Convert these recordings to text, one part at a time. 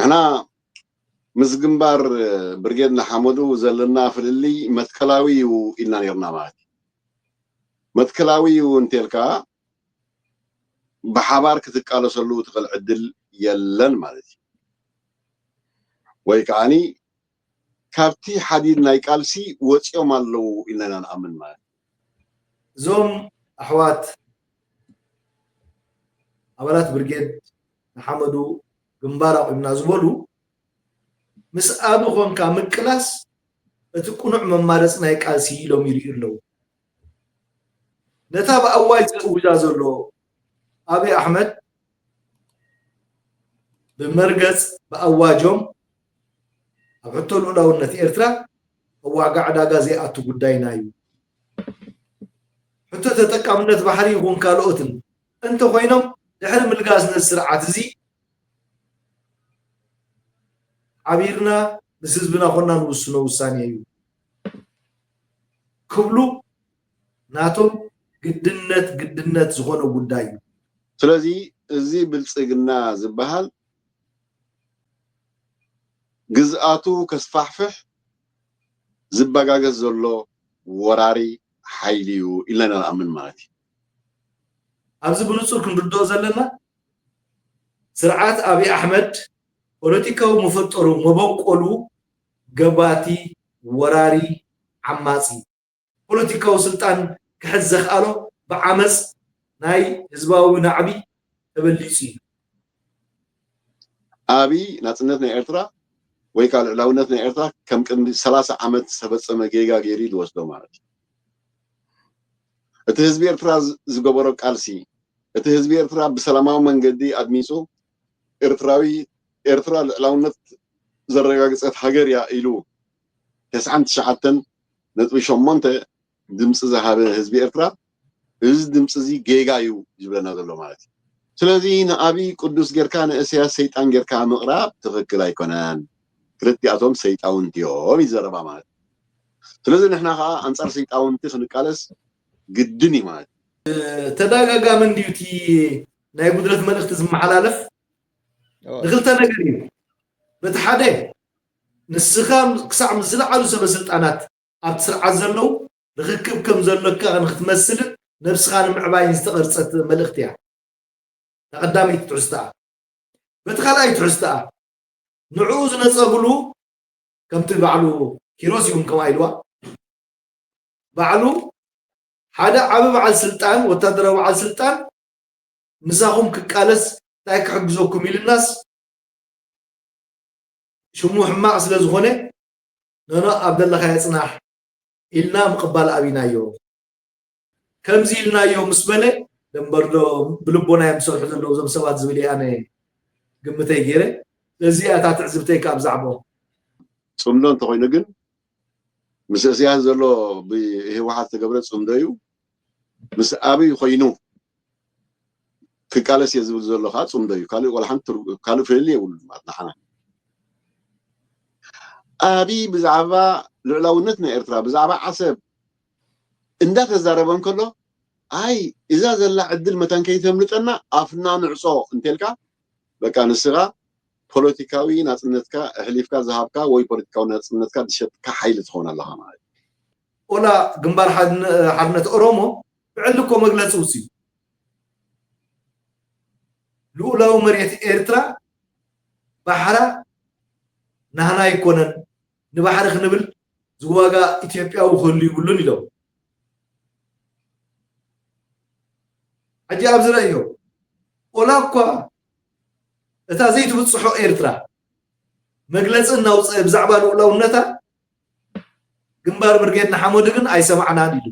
ንሕና ምስ ግንባር ብርጌድ ንሓመዱ ዘለና ፍልልይ መትከላዊ እዩ ኢልና ነርና ማለት እዩ። መትከላዊ እዩ እንተልካ ብሓባር ክትቃለሰሉ ትኽእል ዕድል የለን ማለት እዩ። ወይ ከዓኒ ካብቲ ሓዲድ ናይ ቃልሲ ወፂኦም ኣለዉ ኢልና ኢና ንኣምን ማለት እዩ። እዞም ኣሕዋት ኣባላት ብርጌድ ንሓመዱ ግንባር ኣቑምና ዝበሉ ምስ ኣቢ ኮንካ ምቅላስ እቲ ቅኑዕ መማረፂ ናይ ቃልሲ ኢሎም ይርእዩ ኣለዉ። ነታ ብኣዋጅ ዝእውጃ ዘሎ ኣብይ ኣሕመድ ብመርገፅ ብኣዋጆም ኣብ ሕቶ ልኡላውነት ኤርትራ ኣብ ዋጋ ዕዳጋ ዘይኣቱ ጉዳይና እዩ። ሕቶ ተጠቃምነት ባሕሪ ይኹን ካልኦትን እንተኾይኖም ድሕሪ ምልጋስ ነዚ ስርዓት እዚ ሓቢርና ምስ ህዝብና ኮና ንውስኖ ውሳኔ እዩ ክብሉ ናቶም ግድነት ግድነት ዝኾነ ጉዳይ እዩ። ስለዚ እዚ ብልፅግና ዝበሃል ግዝኣቱ ከስፋሕፍሕ ዝበጋገስ ዘሎ ወራሪ ሓይሊ እዩ ኢልና ኢና ንኣምን ማለት እዩ። ኣብዚ ብንፁር ክንርድኦ ዘለና ስርዓት ኣብይ ኣሕመድ ፖለቲካዊ መፈጠሩ መበቆሉ ገባቲ ወራሪ ዓማፂ ፖለቲካዊ ስልጣን ክሕዝ ዘኽኣሎ ብዓመፅ ናይ ህዝባዊ ናዕቢ ተበሊፁ እዩ። ኣብይ ናፅነት ናይ ኤርትራ ወይ ከዓ ልዕላውነት ናይ ኤርትራ ከም ቅድሚ ሰላሳ ዓመት ዝተፈፀመ ጌጋ ገይሩ እዩ ዝወስዶ ማለት እዩ። እቲ ህዝቢ ኤርትራ ዝገበሮ ቃልሲ፣ እቲ ህዝቢ ኤርትራ ብሰላማዊ መንገዲ ኣድሚፁ ኤርትራዊ ኤርትራ ልዕላውነት ዘረጋግፀት ሃገር እያ ኢሉ ተስዓን ትሽዓተን ነጥቢ ሸሞንተ ድምፂ ዝሃበ ህዝቢ ኤርትራ እዚ ድምፂ እዚ ጌጋ እዩ ዝብለና ዘሎ ማለት እዩ። ስለዚ ንኣብይ ቅዱስ ጌርካ ንእስያስ ሰይጣን ጌርካ ምቕራብ ትኽክል ኣይኮነን። ክልቲኣቶም ሰይጣውንቲ እዮም ይዘረባ ማለት እዩ። ስለዚ ንሕና ከዓ ኣንፃር ሰይጣውንቲ ክንቃለስ ግድን እዩ ማለት እዩ። ተደጋጋሚ እንድዩ እቲ ናይ ጉድለት መልእኽቲ ዝመሓላለፍ ንክልተ ነገር እዩ። በቲ ሓደ ንስኻ ክሳዕ ምስ ዝለዓሉ ሰበ ስልጣናት ኣብቲ ስርዓት ዘለዉ ርኽክብ ከም ዘሎካ ንክትመስልን ነብስኻ ንምዕባይን ዝተቐርጸት መልእኽቲ እያ። ተቐዳመይቲ ትሕዝተኣ። በቲ ካልኣይ ትሕዝተኣ ንዕኡ ዝነጸግሉ ከምቲ ባዕሉ ኪሮስ ይኹን ከምኣ ኢልዋ ባዕሉ ሓደ ዓቢ በዓል ስልጣን ወታደራዊ በዓል ስልጣን ምሳኹም ክቃለስ እንታይ ክሕግዘኩም ኢልናስ ሽሙ ሕማቕ ስለ ዝኾነ ኖኖ ኣብ ዘለኻዮ ጽናሕ ኢልና ምቕባል ኣቢናዮ። ከምዚ ኢልናዮ ምስ በለ ደንበርዶ ብልቦና እዮም ዝሰርሑ ዘለዉ እዞም ሰባት ዝብል ኣነ ግምተይ ገይረ። ስለዚ እታ ትዕዝብተይ ካብ ዛዕባኦም ጽምዶ እንተኾይኑ ግን ምስ እስያስ ዘሎ ብህወሓት ዝተገብረ ጽምዶ እዩ። ምስ ኣብይ ኮይኑ ክቃለስ እየ ዝብል ዘሎ ከዓ ጽምዶ እዩ። ካልእ ዋላ ሓንቲ ትርጉ- ካልእ ፍልልይ የብሉን ማለት ንዓና። ኣብይ ብዛዕባ ልዕላውነት ናይ ኤርትራ ብዛዕባ ዓሰብ እንዳተዛረበ እንከሎ ኣይ እዛ ዘላ ዕድል መታን ከይተምልጠና ኣፍና ንዕጾ እንተልካ በቃ ንስኻ ፖለቲካዊ ናፅነትካ ኣሕሊፍካ ዝሃብካ ወይ ፖለቲካዊ ናፅነትካ ዝሸጥካ ሓይሊ ትኸውን ኣለኻ ማለት እዩ። ኦላ ግንባር ሓርነት ኦሮሞ ብዕሊ እኮ መግለፂ ውፅዩ ልኡላዊ መሬት ኤርትራ ባሕራ ናህና ኣይኮነን ንባሕሪ ክንብል ዝዋጋ ኢትዮጵያዊ ክህሉ ይብሉን ኢሎም። ሕጂ ኣብዚ ረእዮ ኦላ እኳ እታ ዘይትብፅሖ ኤርትራ መግለፂ እናውፀአ ብዛዕባ ልኡላውነታ ግንባር ብርጌድ ንሓመዱ ግን ኣይሰማዕናን ኢሉ።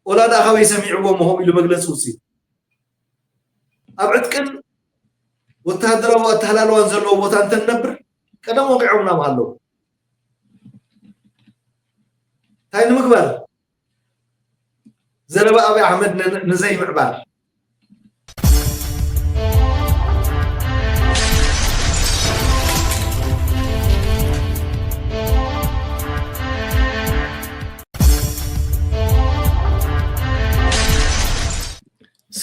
ኦላ ደኣ ካበይ ሰሚዕዎ ምኾም ኢሉ መግለፂ ውፅእ ኣብ ዕጥቅን ወተሃደራዊ ኣተሃላልዋን ዘለዎ ቦታ እንተንነብር ቀደም ወቂዖምና ምሃለዉ እንታይ ንምግባር ዘረባ ኣብይ ኣሕመድ ንዘይምዕባር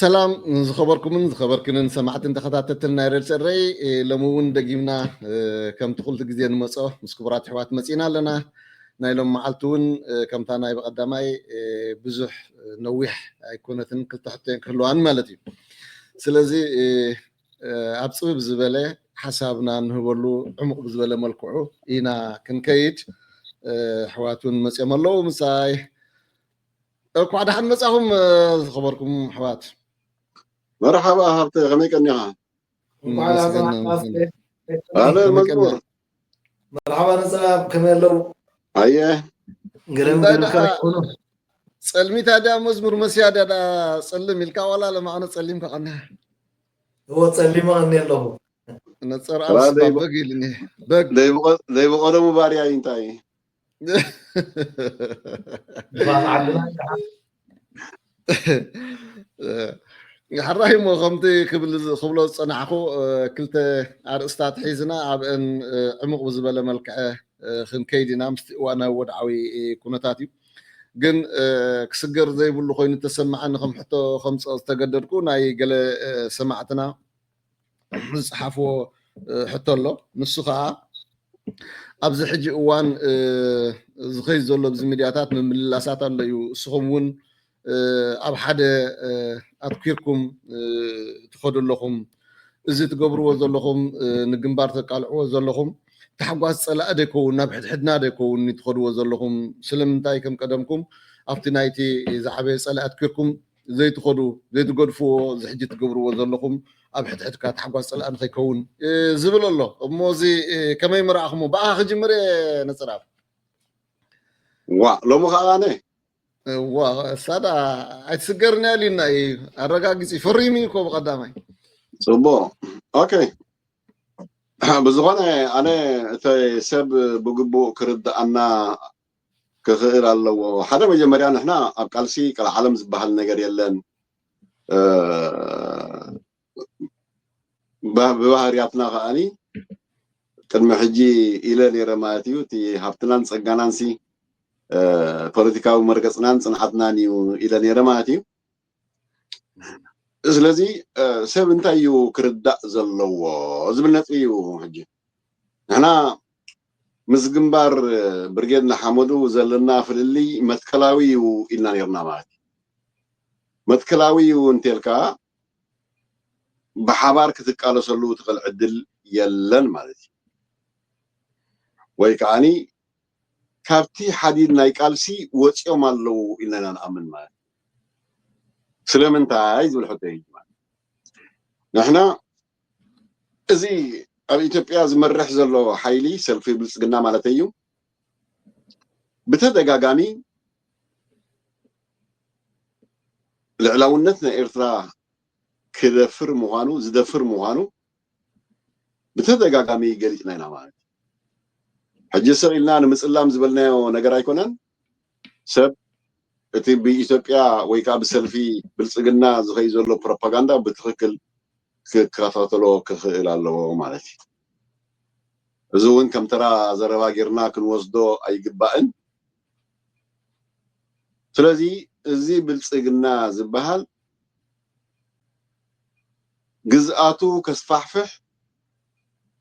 ሰላም ዝኸበርኩምን ዝኸበርክንን ሰማዕትን ተኸታተልትን ናይ ሬድዮ ኤረይ፣ እ፣ ሎሚ እውን ደጊምና፣ እ፣ ከምቲ ኩሉ ግዜ ንመጾ ምስ ክቡራት ኣሕዋት መጺና ኣለና። ናይ ሎም መዓልቲ እውን፣ እ፣ ከምታ ናይ ብቐዳማይ፣ እ፣ ብዙሕ፣ እ፣ ነዊሕ ኣይኮነትን፣ ክልተ ሕቶ እየን ክህልዋን ማለት እዩ። ስለዚ፣ እ፣ እ፣ ኣብ ጽብብ ዝበለ ሓሳብና ንህበሉ ዕሙቕ ብዝበለ መልክዑ ኢና ክንከይድ። እ፣ ኣሕዋት እውን መጺኦም ኣለዉ ምሳይ። እንኳዕ ደሓን መጻኹም፣ እ፣ ዝኸበርኩም ኣሕዋት። መርሓባ ሃብተ፣ ከመይ ቀኒኻ? እንኳዕ ደሓን መጻእካ። ኣለ ከመይ መዝሙር። ቀኒኻ? መርሓባ ነጻ፣ ከመይ ኣለዉ? ኣየ። ገለ እንታይ ገለ ደኣ ይኮኑ። ጸልሚታ ድያ መዝሙር መስያ ድያ ደኣ ጸልም ኢልካ ዋላ ለማዕነ ጸሊም ከቐንያ? እዎ፣ ጸሊም ቀኒ ኣለኹ። ነጸር ራ ኣብ ስማ ደይቦ-፣ በግ ኢልኒ። በግ። ደይቦ-፣ ደይቦ ቀደሙ ባርያ እዩ እንታይ? ንፋስ ዓድና ይድሓን። ሕራይ እሞ ከምቲ ክብል ዝ-፣ ክብሎ ዝጸናሕኩ፣ እ፣ ክልተ ኣርእስታት ሒዝና ኣብአን፣ እ፣ ዕሙቕ ብዝበለ መልክዐ፣ እ፣ ክንከይድ ኢና ምስቲ እዋናዊ ወድዓዊ፣ እ፣ ኩነታት እዩ። ግን፣ እ፣ ክስገር ዘይብሉ ኮይኑ ተሰማዓኒ ከም ሕቶ ከምጽኦ ዝተገደድኩ ናይ ገለ፣ እ፣ ሰማዕትና ዝጸሓፍዎ፣ እ፣ ሕቶ ኣሎ። ንሱ ኸኣ ኣብዚ ሕጂ እዋን፣ እ፣ ዝኸይድ ዘሎ ኣብዚ ሚድያታት ምምልላሳት ኣሎ እዩ። እስኹም እውን፣ እ፣ ኣብ ሓደ፣ እ፣ ኣትኲርኩም፣ እ፣ ትኸዱ ኣለኹም። እዚ ትገብርዎ ዘለኹም፣ እ፣ ንግንባር ተቃልዕዎ ዘለኹም ታሕጓስ ጸላኢ ዶ ይከውን? ናብ ሕድሕድና ዶ ይከውን ትኸድዎ ዘለኹም? ስለምንታይ ከም ቀደምኩም ኣብቲ ናይቲ ዝዓበየ ጸላኢ ኣትኲርኩም ዘይትኸዱ፣ ዘይትገድፍዎ፣ እዚ ሕጂ ትገብርዎ ዘለኹም ኣብ ሕድሕድካ ታሕጓስ ጸላኢ ንኸይከውን፣ እ፣ ዝብል ኣሎ። እሞ እዚ፣ እ፣ ከመይ ምረኣኹሞ? ብኣኻ ክጅምር እየ ነጽራፍ። ዋ፣ ሎሚ ኸኣ ኣነ? ዋ፣ እሳ ደኣ ኣይትስገርኒ ኣሊና እዩ። ኣረጋጊጺ፣ ፈሪሙ እዩ እኮ ብቐዳማይ። ጽቡቕ። ኦኬ። ብዝኾነ ኣነ እቲ ሰብ ብግቡእ ክርድኣና ክኽእል ኣለዎ። ሓደ መጀመርያ ንሕና ኣብ ቃልሲ ቀልዓለም ዝበሃል ነገር የለን። እ፣ ባ-፣ ብባህርያትና ከኣኒ ቅድሚ ሕጂ ኢለ ነይረ ማለት እዩ። እቲ ሃብትናን ጸጋናንሲ፣ እ፣ ፖለቲካዊ መርገጽናን ጽንዓትናን እዩ ኢለ ነይረ ማለት እዩ። ስለዚ፣ እ፣ ሰብ እንታይ እዩ ክርዳእ ዘለዎ ዝብል ነጥቢ እዩ። ሕጂ ንሕና ምስ ግንባር ብርጌድ ንሓመዱ ዘለና ፍልልይ መትከላዊ እዩ ኢልና ነይርና ማለት እዩ። መትከላዊ እዩ እንተልካ ብሓባር ክትቃለሰሉ ትኽእል ዕድል የለን ማለት እዩ። ወይ ከዓኒ ካብቲ ሓዲድ ናይ ቃልሲ ወፂኦም ኣለዉ ኢልና ኢና ንኣምን ማለት እዩ። ስለምንታይ ዝብል ሕቶ እዩ ማለት እዩ። ንሕና እዚ ኣብ ኢትዮጵያ ዝመርሕ ዘሎ ሓይሊ ሰልፊ ብልፅግና ማለት እዩ ብተደጋጋሚ ልዕላውነት ናይ ኤርትራ ክደፍር ምዃኑ፣ ዝደፍር ምዃኑ ብተደጋጋሚ ገሊጽና ኢና ማለት እዩ። ሕጂ ስቕ ኢልና ንምጽላም ዝበልናዮ ነገር ኣይኮነን። ሰብ እቲ ብኢትዮጵያ ወይ ከዓ ብሰልፊ ብልጽግና ዝኸይ ዘሎ ፕሮፓጋንዳ ብትኽክል ክከታተሎ ክኽእል ኣለዎ ማለት እዩ። እዚ እውን ከም ተራ ዘረባ ጌርና ክንወስዶ ኣይግባእን። ስለዚ እዚ ብልጽግና ዝበሃል ግዝኣቱ ከስፋሕፍሕ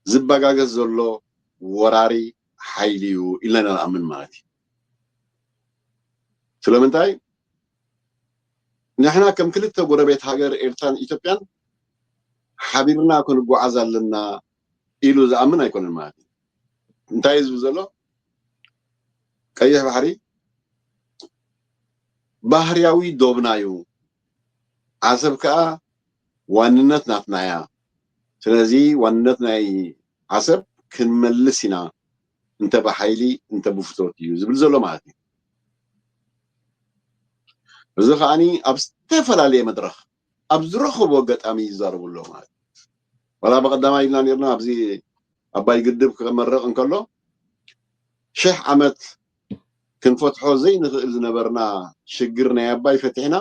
ዝበጋገስ ዘሎ ወራሪ ሓይሊ እዩ ኢልና ኢና ንኣምን ማለት እዩ። ስለምንታይ? ንሕና ከም ክልተ ጎረቤት ሃገር ኤርትራን ኢትዮጵያን ሓቢርና ክንጓዓዝ ኣለና ኢሉ ዝኣምን ኣይኮነን ማለት እዩ። እንታይ እዩ ዝብል ዘሎ? ቀይሕ ባሕሪ ባህርያዊ ዶብና እዩ። ዓሰብ ከኣ ዋንነት ናትና እያ። ስለዚ ዋንነት ናይ ዓሰብ ክንመልስ ኢና፣ እንተ ብሓይሊ እንተ ብፍቶት እዩ ዝብል ዘሎ ማለት እዩ። እዚ ከዓኒ ኣብ ዝተፈላለየ መድረኽ ኣብ ዝረኸቦ ኣጋጣሚ ይዛረቡ ኣለዉ ማለት እዩ። ዋላ ብቐዳማይ ኢልና ነርና ኣብዚ ኣባይ ግድብ ክመረቕ እንከሎ ሽሕ ዓመት ክንፈትሖ ዘይንኽእል ዝነበርና ሽግር ናይ ኣባይ ፈቲሕና፣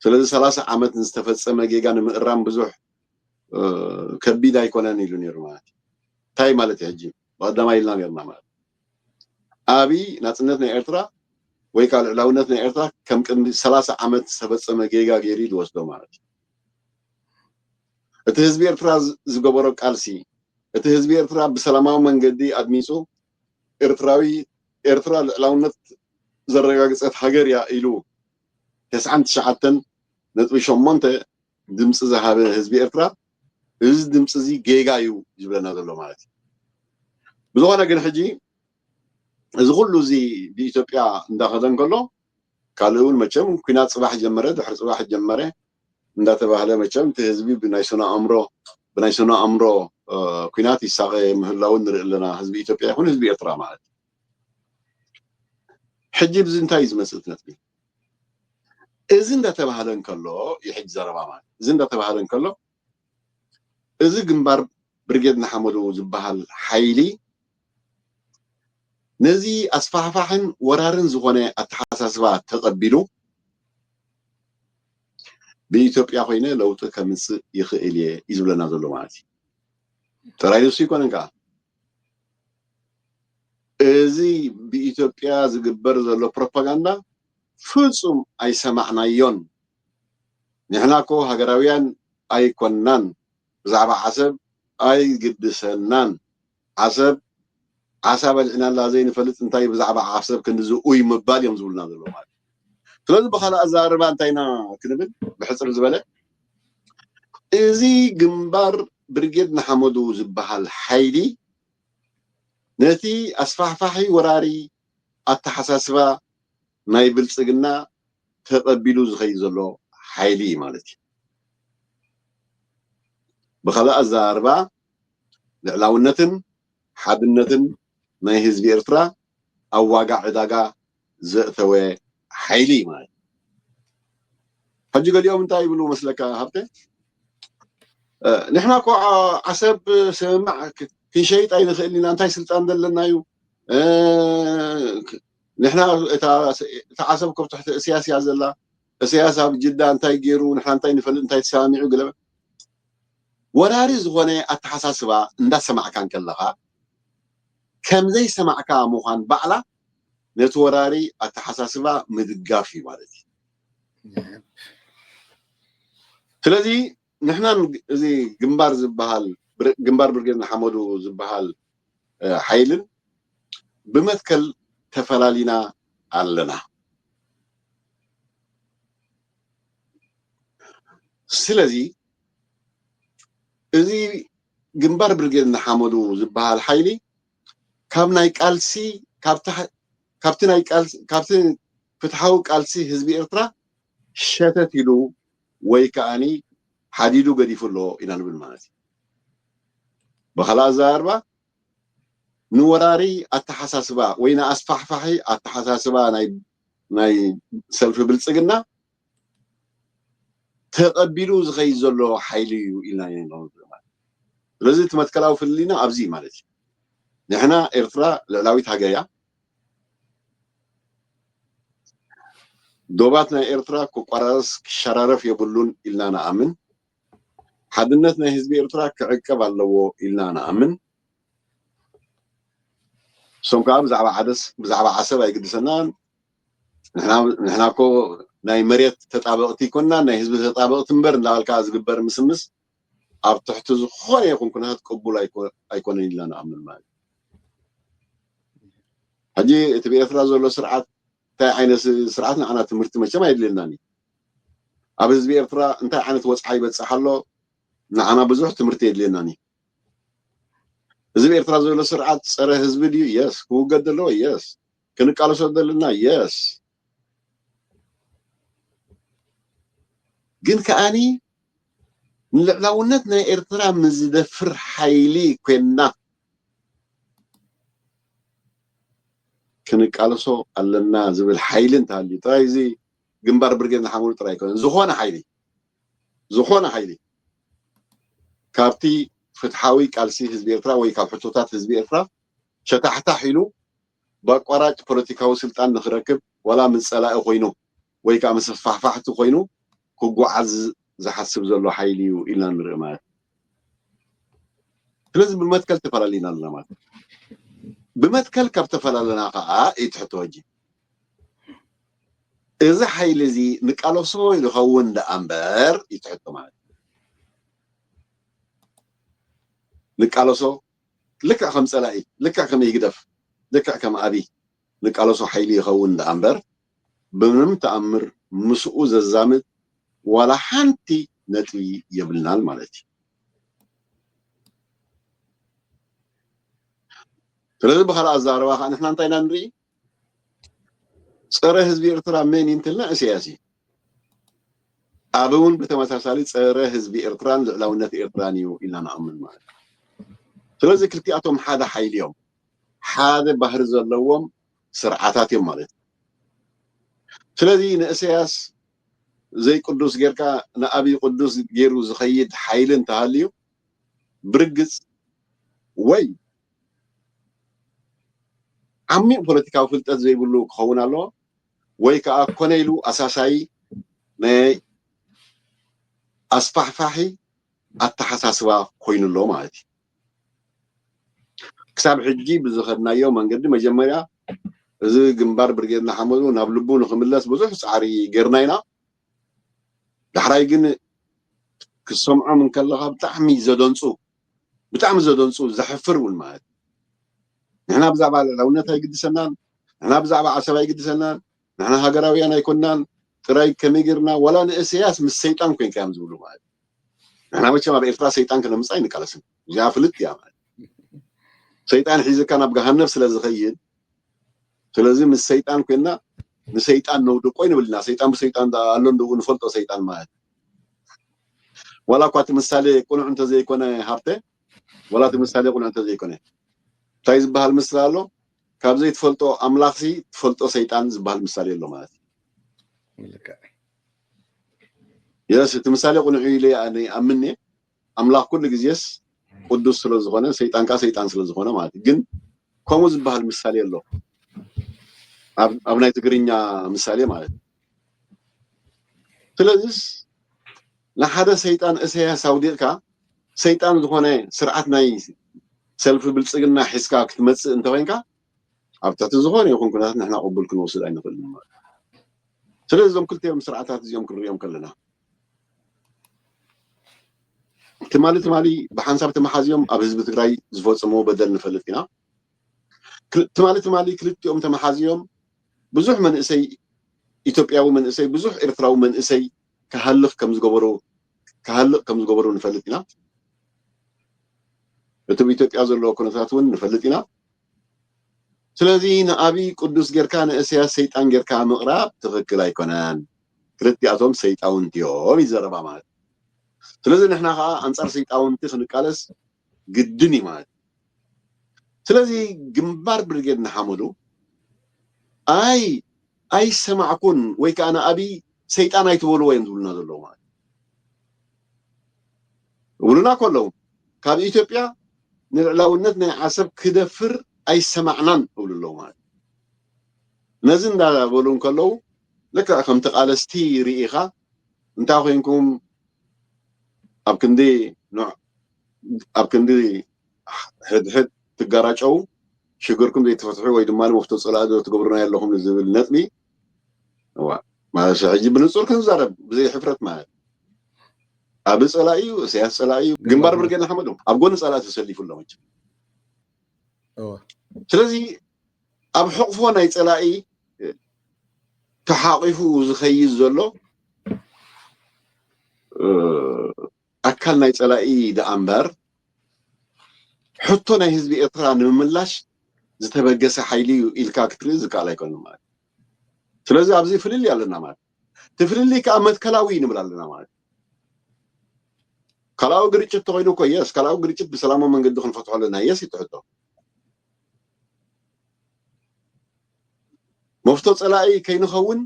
ስለዚ ሰላሳ ዓመት ንዝተፈጸመ ጌጋ ንምእራም ብዙሕ፣ እ፣ ከቢድ ኣይኮነን ኢሉ ነይሩ ማለት እዩ። እንታይ ማለት እዩ ሕጂ? ብቐዳማይ ኢልና ነርና ማለት እዩ። ኣብይ ናጽነት ናይ ኤርትራ ወይ ከዓ ልዕላውነት ናይ ኤርትራ ከም ቅድሚ ሰላሳ ዓመት ዝተፈጸመ ጌጋ ገይሩ እዩ ዝወስዶ ማለት እዩ። እቲ ህዝቢ ኤርትራ ዝገበሮ ቃልሲ፣ እቲ ህዝቢ ኤርትራ ብሰላማዊ መንገዲ ኣድሚፁ ኤርትራዊ ኤርትራ ልዕላውነት ዘረጋግፀት ሃገር እያ ኢሉ ተስዓን ትሽዓተን ነጥቢ ሸሞንተ ድምፂ ዝሃበ ህዝቢ ኤርትራ፣ እዚ ድምፂ እዚ ጌጋ እዩ ዝብለና ዘሎ ማለት እዩ። ብዝኾነ ግን ሕጂ እዚ ኩሉ እዚ ብኢትዮጵያ እንዳኸደ እንከሎ ካልእ እውን መቸም ኩናት ፅባሕ ጀመረ ድሕሪ ፅባሕ ጀመረ እንዳተባህለ መቸም እቲ ህዝቢ ብናይ ስነ ኣእምሮ ብናይ ስነ ኣእምሮ ኩናት ይሳቐ ምህላው ንርኢ ኣለና። ህዝቢ ኢትዮጵያ ይኹን ህዝቢ ኤርትራ ማለት ሕጂ ብዚ እንታይ እዩ ዝመፅእ ነጥቢ? እዚ እንዳተባህለ እንከሎ ይሕጂ ዘረባ ማለት እዚ እንዳተባህለ እንከሎ እዚ ግንባር ብርጌድ ንሓመዱ ዝበሃል ሓይሊ ነዚ ኣስፋሕፋሕን ወራርን ዝኾነ ኣተሓሳስባ ተቐቢሉ ብኢትዮጵያ ኮይነ ለውጢ ከምፅእ ይኽእል እየ እዩ ዝብለና ዘሎ ማለት እዩ። ጥራይ ንሱ ይኮነን ከዓ እዚ ብኢትዮጵያ ዝግበር ዘሎ ፕሮፓጋንዳ ፍጹም ኣይሰማዕናዮን። ንሕና እኮ ሃገራውያን ኣይኮናን፣ ብዛዕባ ዓሰብ ኣይግድሰናን። ዓሰብ ዓሳ በሊዕናላ ዘይንፈልጥ እንታይ ብዛዕባ ዓሰብ ክንዲ ዝኡይ ምባል እዮም ዝብሉና ዘለዉ ማለት እዩ። ስለዚ ብኻልእ ኣዘራርባ እንታይ ኢና ክንብል ብሕፅር ዝበለ እዚ ግንባር ብርጌድ ንሓመዱ ዝበሃል ሓይሊ ነቲ ኣስፋሕፋሒ ወራሪ ኣተሓሳስባ ናይ ብልፅግና ተቐቢሉ ዝኸይድ ዘሎ ሓይሊ እዩ ማለት እዩ። ብኻልእ ኣዘራርባ ልዕላውነትን ሓድነትን ናይ ህዝቢ ኤርትራ ኣብ ዋጋ ዕዳጋ ዘእተወ ሓይሊ እዩ ማለት እዩ። ሕጂ ገሊኦም እንታይ ይብሉ መስለካ ሃብተ? ንሕና እኮ ዓሰብ ስምምዕ ክንሸይጥ ኣይንኽእል ኢና፣ እንታይ ስልጣን ዘለና እዩ? ንሕና እታ ዓሰብ ከብ ትሕቲ እስያስ እያ ዘላ። እስያስ ኣብ ጅዳ እንታይ ገይሩ ንሕና እንታይ ንፈልጥ እንታይ ተሰማሚዑ ገለ ወራሪ ዝኾነ ኣተሓሳስባ እንዳሰማዕካ እንከለኻ ከምዘይ ሰማዕካ ምዃን ባዕላ ነቲ ወራሪ ኣተሓሳስባ ምድጋፍ እዩ ማለት እዩ። ስለዚ ንሕና እዚ ግንባር ዝበሃል ግንባር ብርጌድ ንሓመዱ ዝበሃል ሓይልን ብመትከል ተፈላሊና ኣለና። ስለዚ እዚ ግንባር ብርጌድ ንሓመዱ ዝበሃል ሓይሊ ካብ ናይ ቃልሲ ካብቲ ካብቲ ፍትሓዊ ቃልሲ ህዝቢ ኤርትራ ሸተት ኢሉ ወይ ከዓኒ ሓዲዱ ገዲፉ ኣሎ ኢና ንብል ማለት እዩ። ብኻልእ ኣዘራርባ ንወራሪ ኣተሓሳስባ ወይ ንኣስፋሕፋሒ ኣተሓሳስባ ናይ ሰልፊ ብልፅግና ተቐቢሉ ዝኸይድ ዘሎ ሓይሊ እዩ ኢልና ኢና ንብል ማለት እዩ። ስለዚ እቲ መትከላዊ ፍልልይና ኣብዚ እዩ ማለት እዩ። ንሕና ኤርትራ ልዕላዊት ሃገር እያ። ዶባት ናይ ኤርትራ ክቋራረስ ክሸራረፍ የብሉን ኢልና ንኣምን። ሓድነት ናይ ህዝቢ ኤርትራ ክዕቀብ ኣለዎ ኢልና ንኣምን። እሶም ከዓ ብዛዕባ ዓደስ ብዛዕባ ዓሰብ ኣይግድሰናን። ንሕና እኮ ናይ መሬት ተጣበቕቲ ይኮንና ናይ ህዝቢ ተጣበቕቲ እምበር እንዳበልካ ዝግበር ምስምስ ኣብ ትሕቲ ዝኾነ ይኹን ኩነታት ቅቡል ኣይኮነን ኢልና ንኣምን ማለት እዩ። ሕጂ እቲ ብኤርትራ ዘሎ ስርዓት እንታይ ዓይነት ስርዓት ንዓና ትምህርቲ መቸም ኣየድልየናን እዩ። ኣብ ህዝቢ ኤርትራ እንታይ ዓይነት ወፅዓ ይበፅሕ ኣሎ ንዓና ብዙሕ ትምህርቲ የድልየናን እዩ። እዚ ብኤርትራ ዘሎ ስርዓት ፀረ ህዝቢ ድዩ? የስ። ክውገድ ዘለዎ? የስ። ክንቃለሶ ዘለና? የስ። ግን ከዓኒ ንልዕላውነት ናይ ኤርትራ ምዝደፍር ሓይሊ ኮይንና ክንቃለሶ ኣለና ዝብል ሓይሊ እንተሃልዩ ጥራይ እዚ ግንባር ብርጌድ ንሓመዱ ጥራይ ኣይኮነን። ዝኾነ ሓይሊ ዝኾነ ሓይሊ ካብቲ ፍትሓዊ ቃልሲ ህዝቢ ኤርትራ ወይ ካብ ሕቶታት ህዝቢ ኤርትራ ሸታሕታሕ ኢሉ ብኣቋራጭ ፖለቲካዊ ስልጣን ንክረክብ ዋላ ምስ ፀላኢ ኮይኑ ወይ ከዓ ምስ ኣስፋሕፋሕቲ ኮይኑ ክጓዓዝ ዝሓስብ ዘሎ ሓይሊ እዩ ኢልና ንርኢ ማለት እዩ። ስለዚ ብመትከል ተፈላለና ኣለና ማለት እዩ። ብመትከል ካብ ተፈላለና ከዓ እዩ እቲ ሕቶ ሕጂ እዚ ሓይሊ እዚ ንቃለሶ ይኸውን ደኣ እምበር ይትሕቶ ማለት እዩ። ንቃለሶ ልክዕ ከም ጸላኢ፣ ልክዕ ከም ህግደፍ፣ ልክዕ ከም ኣብይ ንቃለሶ ሓይሊ ይኸውን ደኣ እምበር ብምንም ተኣምር ምስኡ ዘዛምድ ዋላ ሓንቲ ነጥቢ የብልናን ማለት እዩ። ስለዚ ብኻልእ ኣዛረባ ከዓ ንሕና እንታይ ኢና ንርኢ? ጸረ ህዝቢ ኤርትራ መን እዩ እንትልና ኢሳያስ እዩ። ኣብ እውን ብተመሳሳሊ ጸረ ህዝቢ ኤርትራን ልዕላውነት ኤርትራን እዩ ኢልና ንኣምን ማለት እዩ። ስለዚ ክልቲኣቶም ሓደ ሓይሊ እዮም፣ ሓደ ባህሪ ዘለዎም ስርዓታት እዮም ማለት እዩ። ስለዚ ንእሰያስ ዘይቅዱስ ጌርካ ንኣብይ ቅዱስ ጌሩ ዝኸይድ ሓይሊ እንተሃልዩ ብርግጽ ወይ ዓሚቕ ፖለቲካዊ ፍልጠት ዘይብሉ ክኸውን ኣለዎ ወይ ከዓ ኮነ ኢሉ ኣሳሳይ ናይ ኣስፋሕፋሒ ኣተሓሳስባ ኮይኑ ኣሎ ማለት እዩ። ክሳብ ሕጂ ብዝኸድናዮ መንገዲ መጀመርያ እዚ ግንባር ብርጌድ ንሓመዱ ናብ ልቡ ንክምለስ ብዙሕ ፃዕሪ ጌርና ኢና። ዳሕራይ ግን ክሰምዖም እንከለኻ ብጣዕሚ ዘደንፁ ብጣዕሚ ዘደንፁ ዘሕፍር እውን ማለት እዩ። ንሕና ብዛዕባ ልዕላውነት ኣይግድሰናን፣ ንሕና ብዛዕባ ዓሰብ ኣይግድሰናን፣ ንሕና ሃገራውያን ኣይኮናን ጥራይ ከመይ ጌርና ዋላ ንእሰያስ ምስ ሰይጣን ኮንካ እዮም ዝብሉ ማለት እዩ። ንሕና መቸም ኣብ ኤርትራ ሰይጣን ክነምፅእ ኣይንቃለስን። እዚኣ ፍልጥ እያ ማለት እዩ። ሰይጣን ሒዝካ ናብ ገሃነብ ስለ ዝኸይድ ስለዚ ምስ ሰይጣን ኮይና ንሰይጣን ነውድቆ ይንብል ኢና። ሰይጣን ብሰይጣን ኣሎ እንድኡ ንፈልጦ ሰይጣን ማለት ዋላ እኳ እቲ ምሳሌ ቅኑዕ እንተዘይኮነ ሃብተ ዋላ እቲ ምሳሌ ቅኑዕ እንተዘይኮነ እንታይ ዝበሃል ምስላ ኣሎ ካብ ዘይትፈልጦ ኣምላኽሲ ትፈልጦ ሰይጣን ዝበሃል ምሳሌ ኣሎ ማለት እዩ። የስ እቲ ምሳሌ ቅኑዕ ኢለ ኣምኔ ኣምላኽ ኩሉ ግዜስ ቅዱስ ስለ ዝኾነ ሰይጣን ከዓ ሰይጣን ስለ ዝኾነ ማለት እዩ። ግን ከምኡ ዝበሃል ምሳሌ ኣሎ ኣብ ናይ ትግርኛ ምሳሌ ማለት እዩ። ስለዚስ ንሓደ ሰይጣን እሰያስ ኣውዲቕካ ሰይጣን ዝኾነ ስርዓት ናይ ሰልፊ ብልፅግና ሒዝካ ክትመፅእ እንተኮይንካ ኣብ ትሕቲ ዝኾነ ይኹን ኩነታት ንሕና ቅቡል ክንወስድ ኣይንኽእልን ማለት ስለዚ እዞም ክልቲኦም ስርዓታት እዚኦም ክንሪኦም ከለና ትማሊ ትማሊ ብሓንሳብ ተመሓዝዮም ኣብ ህዝቢ ትግራይ ዝፈፀምዎ በደል ንፈልጥ ኢና። ትማሊ ትማሊ ክልቲኦም ተመሓዝዮም ብዙሕ መንእሰይ ኢትዮጵያዊ መንእሰይ ብዙሕ ኤርትራዊ መንእሰይ ክሃልኽ ከም ዝገበሩ ክሃልቕ ከም ዝገበሩ ንፈልጥ ኢና። እቲ ብኢትዮጵያ ዘለዎ ኩነታት እውን ንፈልጥ ኢና። ስለዚ ንኣብይ ቅዱስ ጌርካ ንእሰያስ ሰይጣን ጌርካ ምቕራብ ትኽክል ኣይኮነን። ክልቲኣቶም ሰይጣውንቲ እዮም ይዘረባ ማለት እዩ። ስለዚ ንሕና ከዓ ኣንጻር ሰይጣውንቲ ክንቃለስ ግድን እዩ ማለት እዩ። ስለዚ ግንባር ብርጌድ ንሓመዱ ኣይ ኣይሰማዕኩን ወይ ከዓ ንኣብይ ሰይጣን ኣይትበልዎ እዮም ዝብሉና ዘለዉ ማለት ይብሉና ከለዉ ካብ ኢትዮጵያ ንልዕላውነት ናይ ዓሰብ ክደፍር ኣይሰማዕናን ይብሉ ኣለዉ ማለት ነዚ እንዳበሉ እንከለዉ ልክዕ ከም ተቓለስቲ ርኢኻ እንታይ ኮይንኩም ኣብ ክንዲ ኣብ ክንዲ ሕድሕድ ትጋራጨው ሽግርኩም ዘይትፈትሑ ወይ ድማ መፍቶ ፀላኢ ዶ ትገብሩና ኣለኹም ዝብል ነጥቢ ማለት ሕጂ ብንፁር ክንዛረብ ብዘይ ሕፍረት ማለት ኣብ ፀላኢ እዩ እሰያስ ፀላኢ እዩ ግንባር ብርጌድ ንሓመዱ ኣብ ጎኒ ፀላኢ ተሰሊፉ ኣሎ መቸም ስለዚ ኣብ ሕቕፎ ናይ ፀላኢ ተሓቒፉ ዝኸይድ ዘሎ ኣካል ናይ ፀላኢ ደኣ እምበር ሕቶ ናይ ህዝቢ ኤርትራ ንምምላሽ ዝተበገሰ ሓይሊ እዩ ኢልካ ክትርኢ ዝከኣል ኣይኮነ ማለት ስለዚ ኣብዚ ፍልልይ ኣለና ማለት እቲ ፍልልይ ከዓ መትከላዊ ንብል ኣለና ማለት ካልኣዊ ግርጭት ተኮይኑ እኮ የስ ካልኣዊ ግርጭት ብሰላማዊ መንገዲ ክንፈትሖ ኣለና የስ ይትሕቶ መፍቶ ፀላኢ ከይንኸውን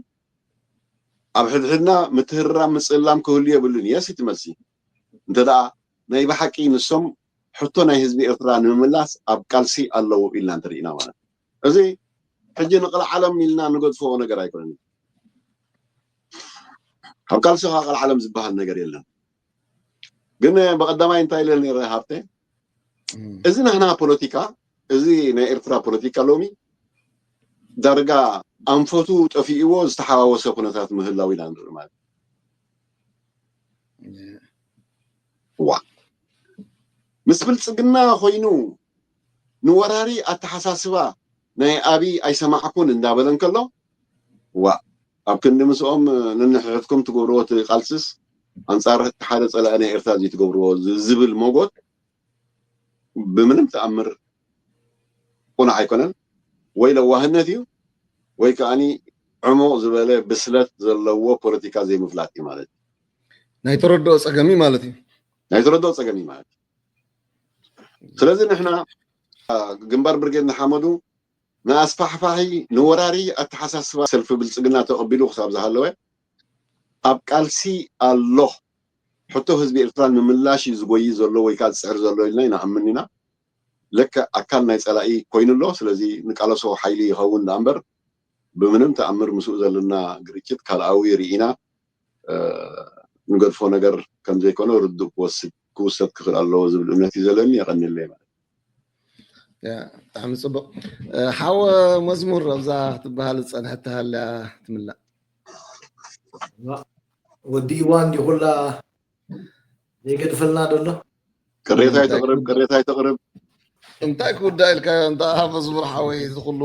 ኣብ ሕድሕድና ምትህርራም ምፅልላም ክህሉ የብሉን የስ እቲ መልሲ እንተ ደኣ ናይ ብሓቂ ንሶም ሕቶ ናይ ህዝቢ ኤርትራ ንምምላስ ኣብ ቃልሲ ኣለዉ ኢልና እንተርኢና ማለት እዚ ሕጂ ንቕልዓለም ኢልና ንገድፎ ነገር ኣይኮነን ካብ ቃልሲ ከዓ ቅልዓለም ዝበሃል ነገር የለን ግን ብቀዳማይ እንታይ ኢለ ነረ ሃብተ እዚ ናህና ፖለቲካ እዚ ናይ ኤርትራ ፖለቲካ ሎሚ ዳርጋ ኣንፈቱ ጠፊእዎ ዝተሓዋወሰ ኩነታት ምህላው ኢና ንርኢ ማለት እዩ። ዋ ምስ ብልፅግና ኮይኑ ንወራሪ ኣተሓሳስባ ናይ ኣብይ ኣይሰማዕኩን እንዳበለ እንከሎ ዋ ኣብ ክንዲ ምስኦም ንንሕሕትኩም ትገብርዎ እቲ ቃልስስ ኣንፃር እቲ ሓደ ፀላኢ ናይ ኤርትራ እዚ ትገብርዎ ዝብል ሞጎት ብምንም ተኣምር ቁኑዕ ኣይኮነን። ወይ ለዋህነት እዩ ወይ ከዓኒ ዕሙቕ ዝበለ ብስለት ዘለዎ ፖለቲካ ዘይምፍላጥ እዩ ማለት እዩ። ናይ ተረድኦ ፀገም እዩ ማለት እዩ። ናይ ተረድኦ ፀገም እዩ ማለት እዩ። ስለዚ ንሕና ግንባር ብርጌድ ንሓመዱ ንኣስፋሕፋሒ ንወራሪ ኣተሓሳስባ ሰልፊ ብልፅግና ተቐቢሉ ክሳብ ዝሃለወ ኣብ ቃልሲ ኣሎ። ሕቶ ህዝቢ ኤርትራ ንምምላሽ እዩ ዝጎይ ዘሎ ወይ ከዓ ዝፅዕር ዘሎ ኢልና ይንኣምን ኢና። ልክዕ ኣካል ናይ ፀላኢ ኮይኑ ኣሎ። ስለዚ ንቃለሶ ሓይሊ ይኸውን ዳኣ እምበር ብምንም ተኣምር ምስኡ ዘለና ግርጭት ካልኣዊ ርኢና ንገድፎ ነገር ከምዘይኮነ ርዱእ ክወስድ ክውሰድ ክኽእል ኣለዎ ዝብል እምነት እዩ ዘለኒ። የቐንየለይ ማለት ብጣዕሚ ፅቡቅ። ሓወ መዝሙር ኣብዛ ክትበሃል ዝፀንሐት ተሃልያ ትምላእ። ወዲእዋ እንዲ ኩላ ዘይገድፈልና ደሎ። ቅሬታ ኣይተቕርብ፣ ቅሬታ ኣይተቕርብ። እንታይ ክውዳእ ኢልካዮ እንታ መዝሙር ሓወይ? እዚ ኩሉ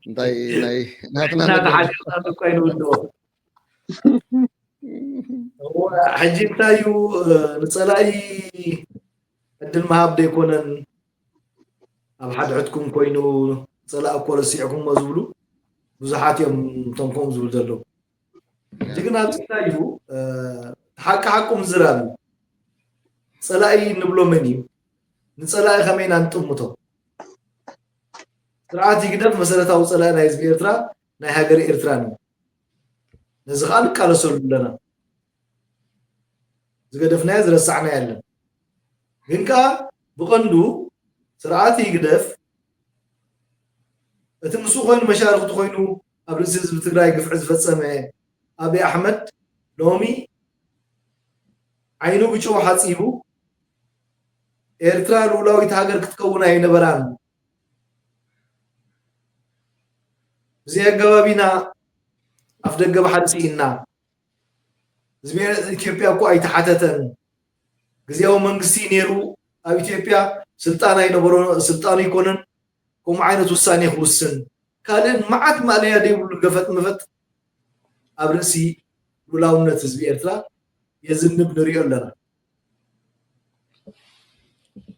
እንታይ ናይ ናትና ነገር እናተሓሸና እኮ ኣይንውድኦ። ሕጂ እንታይ እዩ ንፀላኢ ዕድል ምሃብ ዘይኮነን ኣብ ሓድሕድኩም ኮይኑ ፀላኢ እኮ ረሲዕኩሞ ዝብሉ ብዙሓት እዮም። እቶም ከምኡ ዝብሉ ዘለዉ ጅግና ኣብዚ እንታይ እዩ ሓቂ ሓቁ ምዝራብ እዩ። ፀላኢ እንብሎ መን እዩ? ንፀላኢ ከመይ ኢና ንጥምቶ? ስርዓት ይግደፍ መሰረታዊ ፀላኢ ናይ ህዝቢ ኤርትራ ናይ ሃገር ኤርትራ ነው። ነዚ ከዓ ንቃለሰሉ ኣለና። ዝገደፍናዮ ዝረሳዕና የለን። ግን ከዓ ብቐንዱ ስርዓት ይግደፍ እቲ ምስኡ ኮይኑ መሻርክቲ ኮይኑ ኣብ ርእሲ ህዝቢ ትግራይ ግፍዒ ዝፈፀመ ኣብይ ኣሕመድ ሎሚ ዓይኑ ብጨው ሓፂቡ ኤርትራ ልኡላዊት ሃገር ክትከውን ኣይነበራን። ብዘይ ኣገባብ ኢና ኣፍ ደገ ባሕሪ ስኢና። ህዝቢ ኢትዮጵያ እኮ ኣይተሓተተን። ግዝያዊ መንግስቲ ነይሩ ኣብ ኢትዮጵያ ስልጣን ኣይነበሮ ስልጣኑ ኣይኮነን ከምኡ ዓይነት ውሳኔ ክውስን ካልእን መዓት ማእለያ ዘይብሉ ገፈጥ መፈጥ ኣብ ርእሲ ልኡላውነት ህዝቢ ኤርትራ የዝንብ ንሪኦ ኣለና።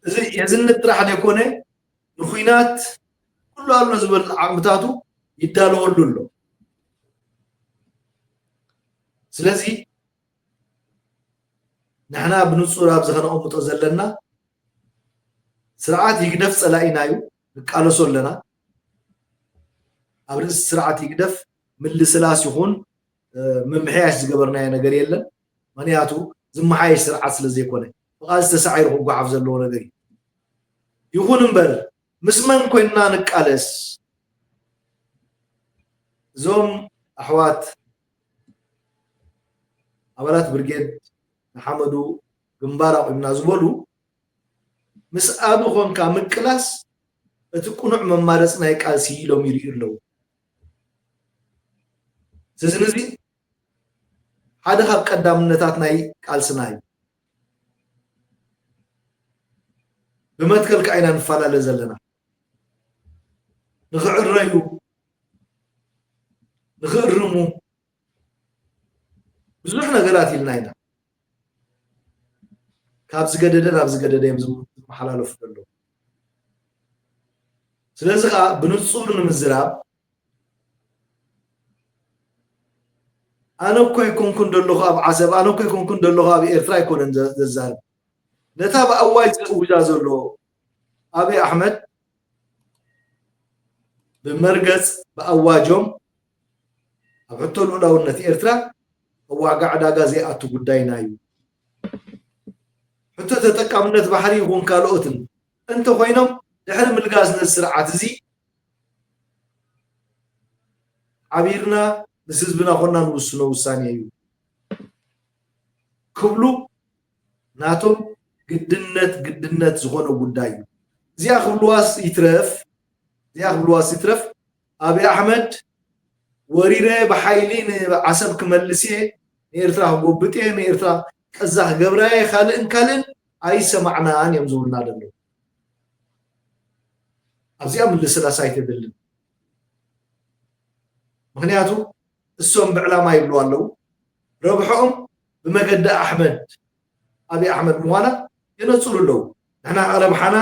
እዚ የዝንብ ጥራሕ ዘይኮነ ንኩናት ኩሉ ኣሎ ዝበል ዓቕምታቱ ይዳለወሉ ኣሎ። ስለዚ ንሕና ብንጹር ኣብዚ ከነቐምጦ ዘለና ስርዓት ይግደፍ ጸላኢና እዩ፣ ንቃለሶ ኣለና። ኣብ ርእሲ ስርዓት ይግደፍ ምልስላስ ይኹን ምምሕያሽ ዝገበርናዮ ነገር የለን። ምክንያቱ ዝመሓየሽ ስርዓት ስለ ዘይኮነ ብቓልሲ ተሳዒሩ ክጓሓፍ ዘለዎ ነገር እዩ። ይኹን እምበር ምስ መን ኮይንና ንቃለስ? እዞም ኣሕዋት ኣባላት ብርጌድ ንሓመዱ ግንባር ኣቑምና ዝበሉ ምስ ኣቢ ኮንካ ምቅላስ እቲ ቅኑዕ መማረፂ ናይ ቃልሲ ኢሎም ይርእዩ ኣለዉ። እዚ እዚ ሓደ ካብ ቀዳምነታት ናይ ቃልስና እዩ። ብመትከል ከዓ ኢና ንፈላለ ዘለና። ንኽዕረዩ ንኽእርሙ ብዙሕ ነገራት ኢልና ኢና። ካብ ዝገደደ ናብ ዝገደደ እዮም ዝመሓላለፉ ዘለዉ። ስለዚ ከዓ ብንፁር ንምዝራብ ኣነ እኮ ኣይኮንኩን ዘለኹ ኣብ ዓሰብ፣ ኣነ እኮ ኣይኮንኩን ዘለኹ ኣብ ኤርትራ ኣይኮነን ዘ- ዘዛርብ። ነታ ብኣዋጅ ዝእውጃ ዘሎ ኣብይ ኣሕመድ ብመርገጽ ብኣዋጆም ኣብ ሕቶ ልኡላውነት ኤርትራ ኣብ ዋጋ ዕዳጋ ዘይኣቱ ጉዳይና እዩ። ሕቶ ተጠቃምነት ባሕሪ ይኹን ካልኦትን እንተኾይኖም ድሕሪ ምልጋስ ነዚ ስርዓት እዚ ዓቢርና ምስ ህዝብና ኮና ንውስኖ ውሳኔ እዩ ክብሉ ናቶም ግድነት ግድነት ዝኾነ ጉዳይ እዩ። እዚኣ ክብልዋስ ይትረፍ እዚኣ ክብልዋስ ይትረፍ ኣብይ ኣሕመድ ወሪረ ብሓይሊ ንዓሰብ ክመልስ እየ፣ ንኤርትራ ክጎብጥ እየ፣ ንኤርትራ ቀዛ ክገብራ እየ፣ ካልእን ካልእን ኣይሰማዕናን እዮም ዝብሉና ዘለዉ። ኣብዚኣ ምልስላስ ኣይተድልን። ምክንያቱ እሶም ብዕላማ ይብሉ ኣለዉ። ረብሖኦም ብመገዲ ኣሕመድ፣ ኣብይ ኣሕመድ ምዃና የነጽሩ ኣለዉ። ንሕና ረብሓና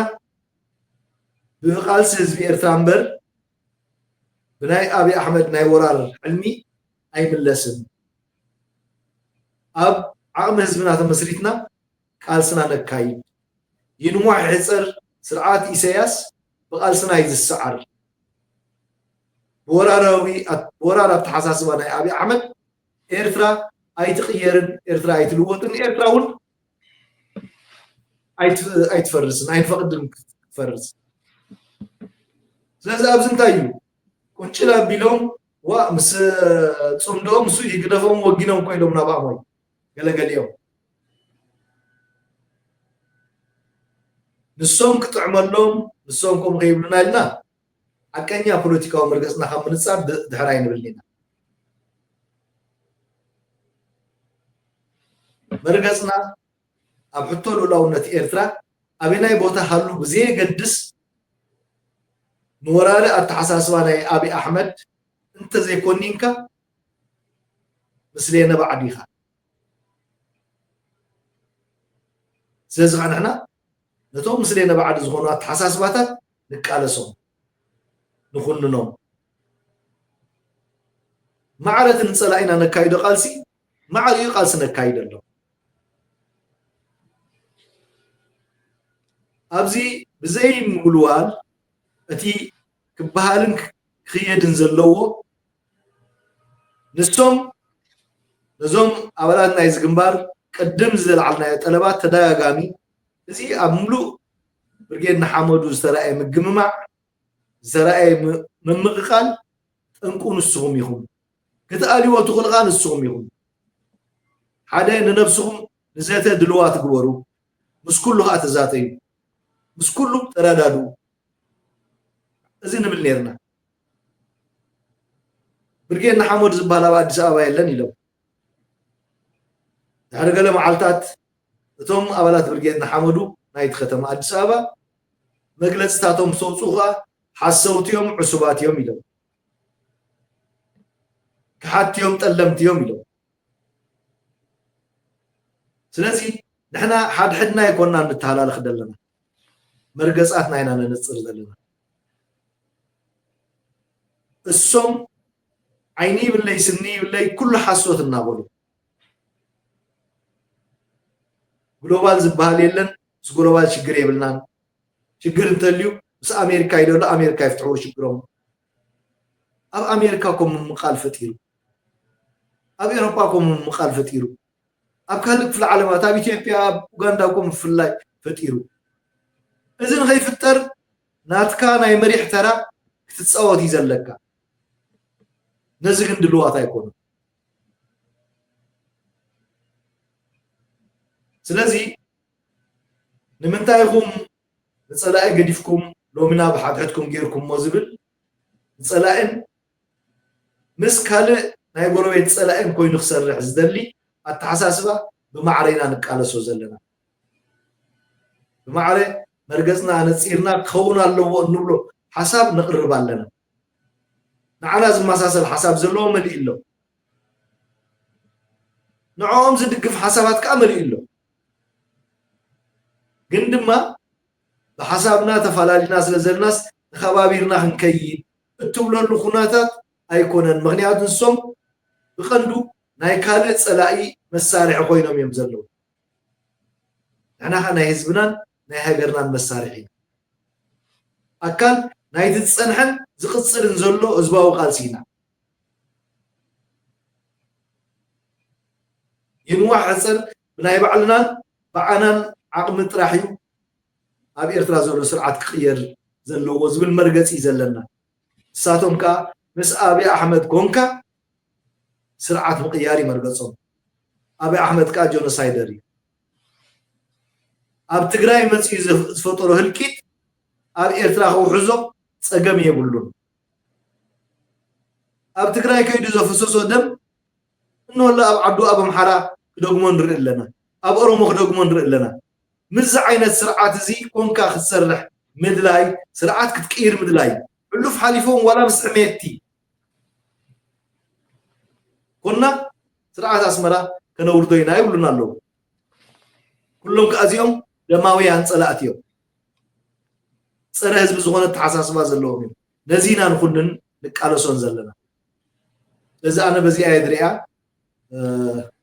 ብቃልሲ ህዝቢ ኤርትራ እምበር ብናይ ኣብይ ኣሕመድ ናይ ወራር ሕልሚ ኣይምለስን። ኣብ ዓቕሚ ህዝብና ተመስሪትና ቃልስና ነካይድ። ይንዋሕ ይሕጸር ስርዓት ኢሳያስ ብቃልስና እዩ ዝሰዓር። ብወራራዊ ኣት-፣ ብወራር ኣተሓሳስባ ናይ ኣብይ ኣሕመድ ኤርትራ ኣይትቕየርን፣ ኤርትራ ኣይትልወጥን፣ ኤርትራ እውን ኣይት-፣ ኣይትፈርስን፣ ኣይንፈቕድን ክትፈርስ። ስለዚ ኣብዚ እንታይ እዩ? ቁንጭል ኣቢሎም፣ ዋ፣ ምስ ጽምዶኦም፣ እሱ ይግደፎም፣ ወጊኖም ኮይኖም ናባኦም ገለገሊኦም። ንሶም ክጥዕመሎም፣ ንሶም ከምኡ ከይብሉና ኢልና ሓቀኛ ፖለቲካዊ መርገጽና ካብ ምንጻር ድ-፣ ድሕር ኣይንብልን ኢና። መርገጽና ኣብ ሕቶ ልኡላውነት ኤርትራ ኣበናይ ቦታ ሃሉ ብዘየገድስ፣ ንወራሪ ኣተሓሳስባ ናይ ኣብይ ኣሕመድ እንተዘይኮኒንካ፣ ምስሌነ ባዕዲኻ። ስለዚ ኸዓ ንሕና ነቶም ምስሌነ ባዕዲ ዝኾኑ ኣተሓሳስባታት ንቃለሶም፣ ንኹንኖም። ማዕረ እቲ ንጸላኢና ነካይዶ ቃልሲ፣ ማዕረ እዩ ቃልሲ ነካይደሎም። ኣብዚ ብዘይ ምውልዋል እቲ ክበሃልን ክኽየድን ዘለዎ፣ ንሶም ነዞም ኣባላት ናይዚ ግንባር ቅድም ዝለዓልናዮ ጠለባት ተደጋጋሚ፣ እዚ ኣብ ምሉእ ብርጌድ ንሓመዱ ዝተራእየ ምግምማዕ፣ ዝተራእየ ም-፣ ምምቕቓል ጠንቁ ንስኹም ኢኹም። ክትኣልይዎ ትኽእሉ ኸኣ ንስኹም ኢኹም። ሓደ ንነብስኹም ንዘተ ድልዋት ግበሩ፣ ምስ ኩሉ ኸኣ ተዛተዩ፣ ምስ ኩሉ ተረዳድኡ። እዚ ንብል ነይርና። ብርጌድ ንሓመዱ ዝበሃል ኣብ ኣዲስ ኣበባ የለን ኢሎም። ድሕሪ ገለ መዓልታት እቶም ኣባላት ብርጌድ ንሓመዱ ናይቲ ከተማ ኣዲስ ኣበባ መግለጽታቶም ምስ ኣውጽኡ ኸኣ ሓሰውቲ እዮም፣ ዕሱባት እዮም ኢሎም። ከሓድቲ እዮም፣ ጠለምቲ እዮም ኢሎም። ስለዚ ንሕና ሓድሕድና ኣይኮንና ንተሃላለኽ ዘለና፣ መርገጻትና ኢና ነነጽር ዘለና። እሶም ዓይኒ ይብለይ ስኒ ይብለይ ኩሉ ሓሶት እናበሉ፣ ግሎባል ዝበሃል የለን፣ ምስ ግሎባል ሽግር የብልናን፣ ሽግር እንተልዩ ምስ ኣሜሪካ ይደሉ፣ ኣሜሪካ ይፍትሕዎ ሽግሮም። ኣብ ኣሜሪካ እኮ ምምቓል ፈጢሩ፣ ኣብ ኤውሮጳ እኮ ምምቓል ፈጢሩ፣ ኣብ ካልእ ክፍለ ዓለማት፣ ኣብ ኢትዮጵያ፣ ኣብ ኡጋንዳ እኮ ምፍልላይ ፈጢሩ። እዚ ንኸይፍጠር ናትካ ናይ መሪሕ ተራ ክትጻወት እዩ ዘለካ። ነዚ ግን ድልዋት ኣይኮኑን። ስለዚ ንምንታይ ኢኹም ንጸላኢ ገዲፍኩም ሎሚና ብሓድሕድኩም ጌርኩሞ ዝብል ንጸላእን ምስ ካልእ ናይ ጎረቤት ጸላእን ኮይኑ ክሰርሕ ዝደሊ ኣተሓሳስባ ብማዕረ ኢና ንቃለሶ ዘለና። ብማዕረ መርገጽና ኣነጺርና ክኸውን ኣለዎ እንብሎ ሓሳብ ነቕርብ ኣለና። ንዓና ዝመሳሰል ሓሳብ ዘለዎ መሊኡ ኣሎ። ንዕኦም ዝድግፍ ሓሳባት ከኣ መሊኡ ኣሎ። ግን ድማ ብሓሳብና ተፈላለና ስለ ዘለናስ ተኸባቢርና ክንከይድ እትብለሉ ኩነታት ኣይኮነን። ምኽንያቱ ንሶም ብቐንዱ ናይ ካልእ ጸላኢ መሳርሒ ኮይኖም እዮም ዘለዉ። ንሕና ኸኣ ናይ ህዝብናን ናይ ሃገርናን መሳርሒ ኢና። ኣካል ናይቲ ዝጸንሐን ዝቕጽልን ዘሎ ህዝባዊ ቃልሲ ኢና። ይንዋሕ ሕጽር ብናይ ባዕልናን ብዓናን ዓቕሚ ጥራሕ እዩ ኣብ ኤርትራ ዘሎ ስርዓት ክቕየር ዘለዎ ዝብል መርገጺ እዩ ዘለና። ንሳቶም ከኣ ምስ ኣብይ ኣሕመድ ኮንካ ስርዓት ምቕያር እዩ መርገጾም። ኣብይ ኣሕመድ ከኣ ጆኖሳይደር እዩ። ኣብ ትግራይ መጺኡ ዝፍ-፣ ዝፈጠሮ ህልቂት ኣብ ኤርትራ ክውሕዞ ጸገም የብሉን። ኣብ ትግራይ ከይዱ ዘፈሰሶ ደም እንሆሎ ኣብ ዓዱ ኣብ ኣምሓራ ክደግሞ ንርኢ ኣለና፣ ኣብ ኦሮሞ ክደግሞ ንርኢ ኣለና። ምስዚ ዓይነት ስርዓት እዚ ኮንካ ክትሰርሕ ምድላይ፣ ስርዓት ክትቅይር ምድላይ፣ ሕሉፍ ሓሊፎም ዋላ ምስ ሕሜቲ ኮና ስርዓት ኣስመራ ከነውርዶ ኢና ይብሉና ኣለዉ። ኩሎም ከኣ እዚኦም ደማውያን ጸላእቲ እዮም። ጸረ ህዝቢ ዝኾነ ኣተሓሳስባ ዘለዎም እዮም። ነዚ ኢና ንኹንን ንቃለሶን ዘለና። ስለዚ ኣነ በዚኣ እየ ዝሪኣ።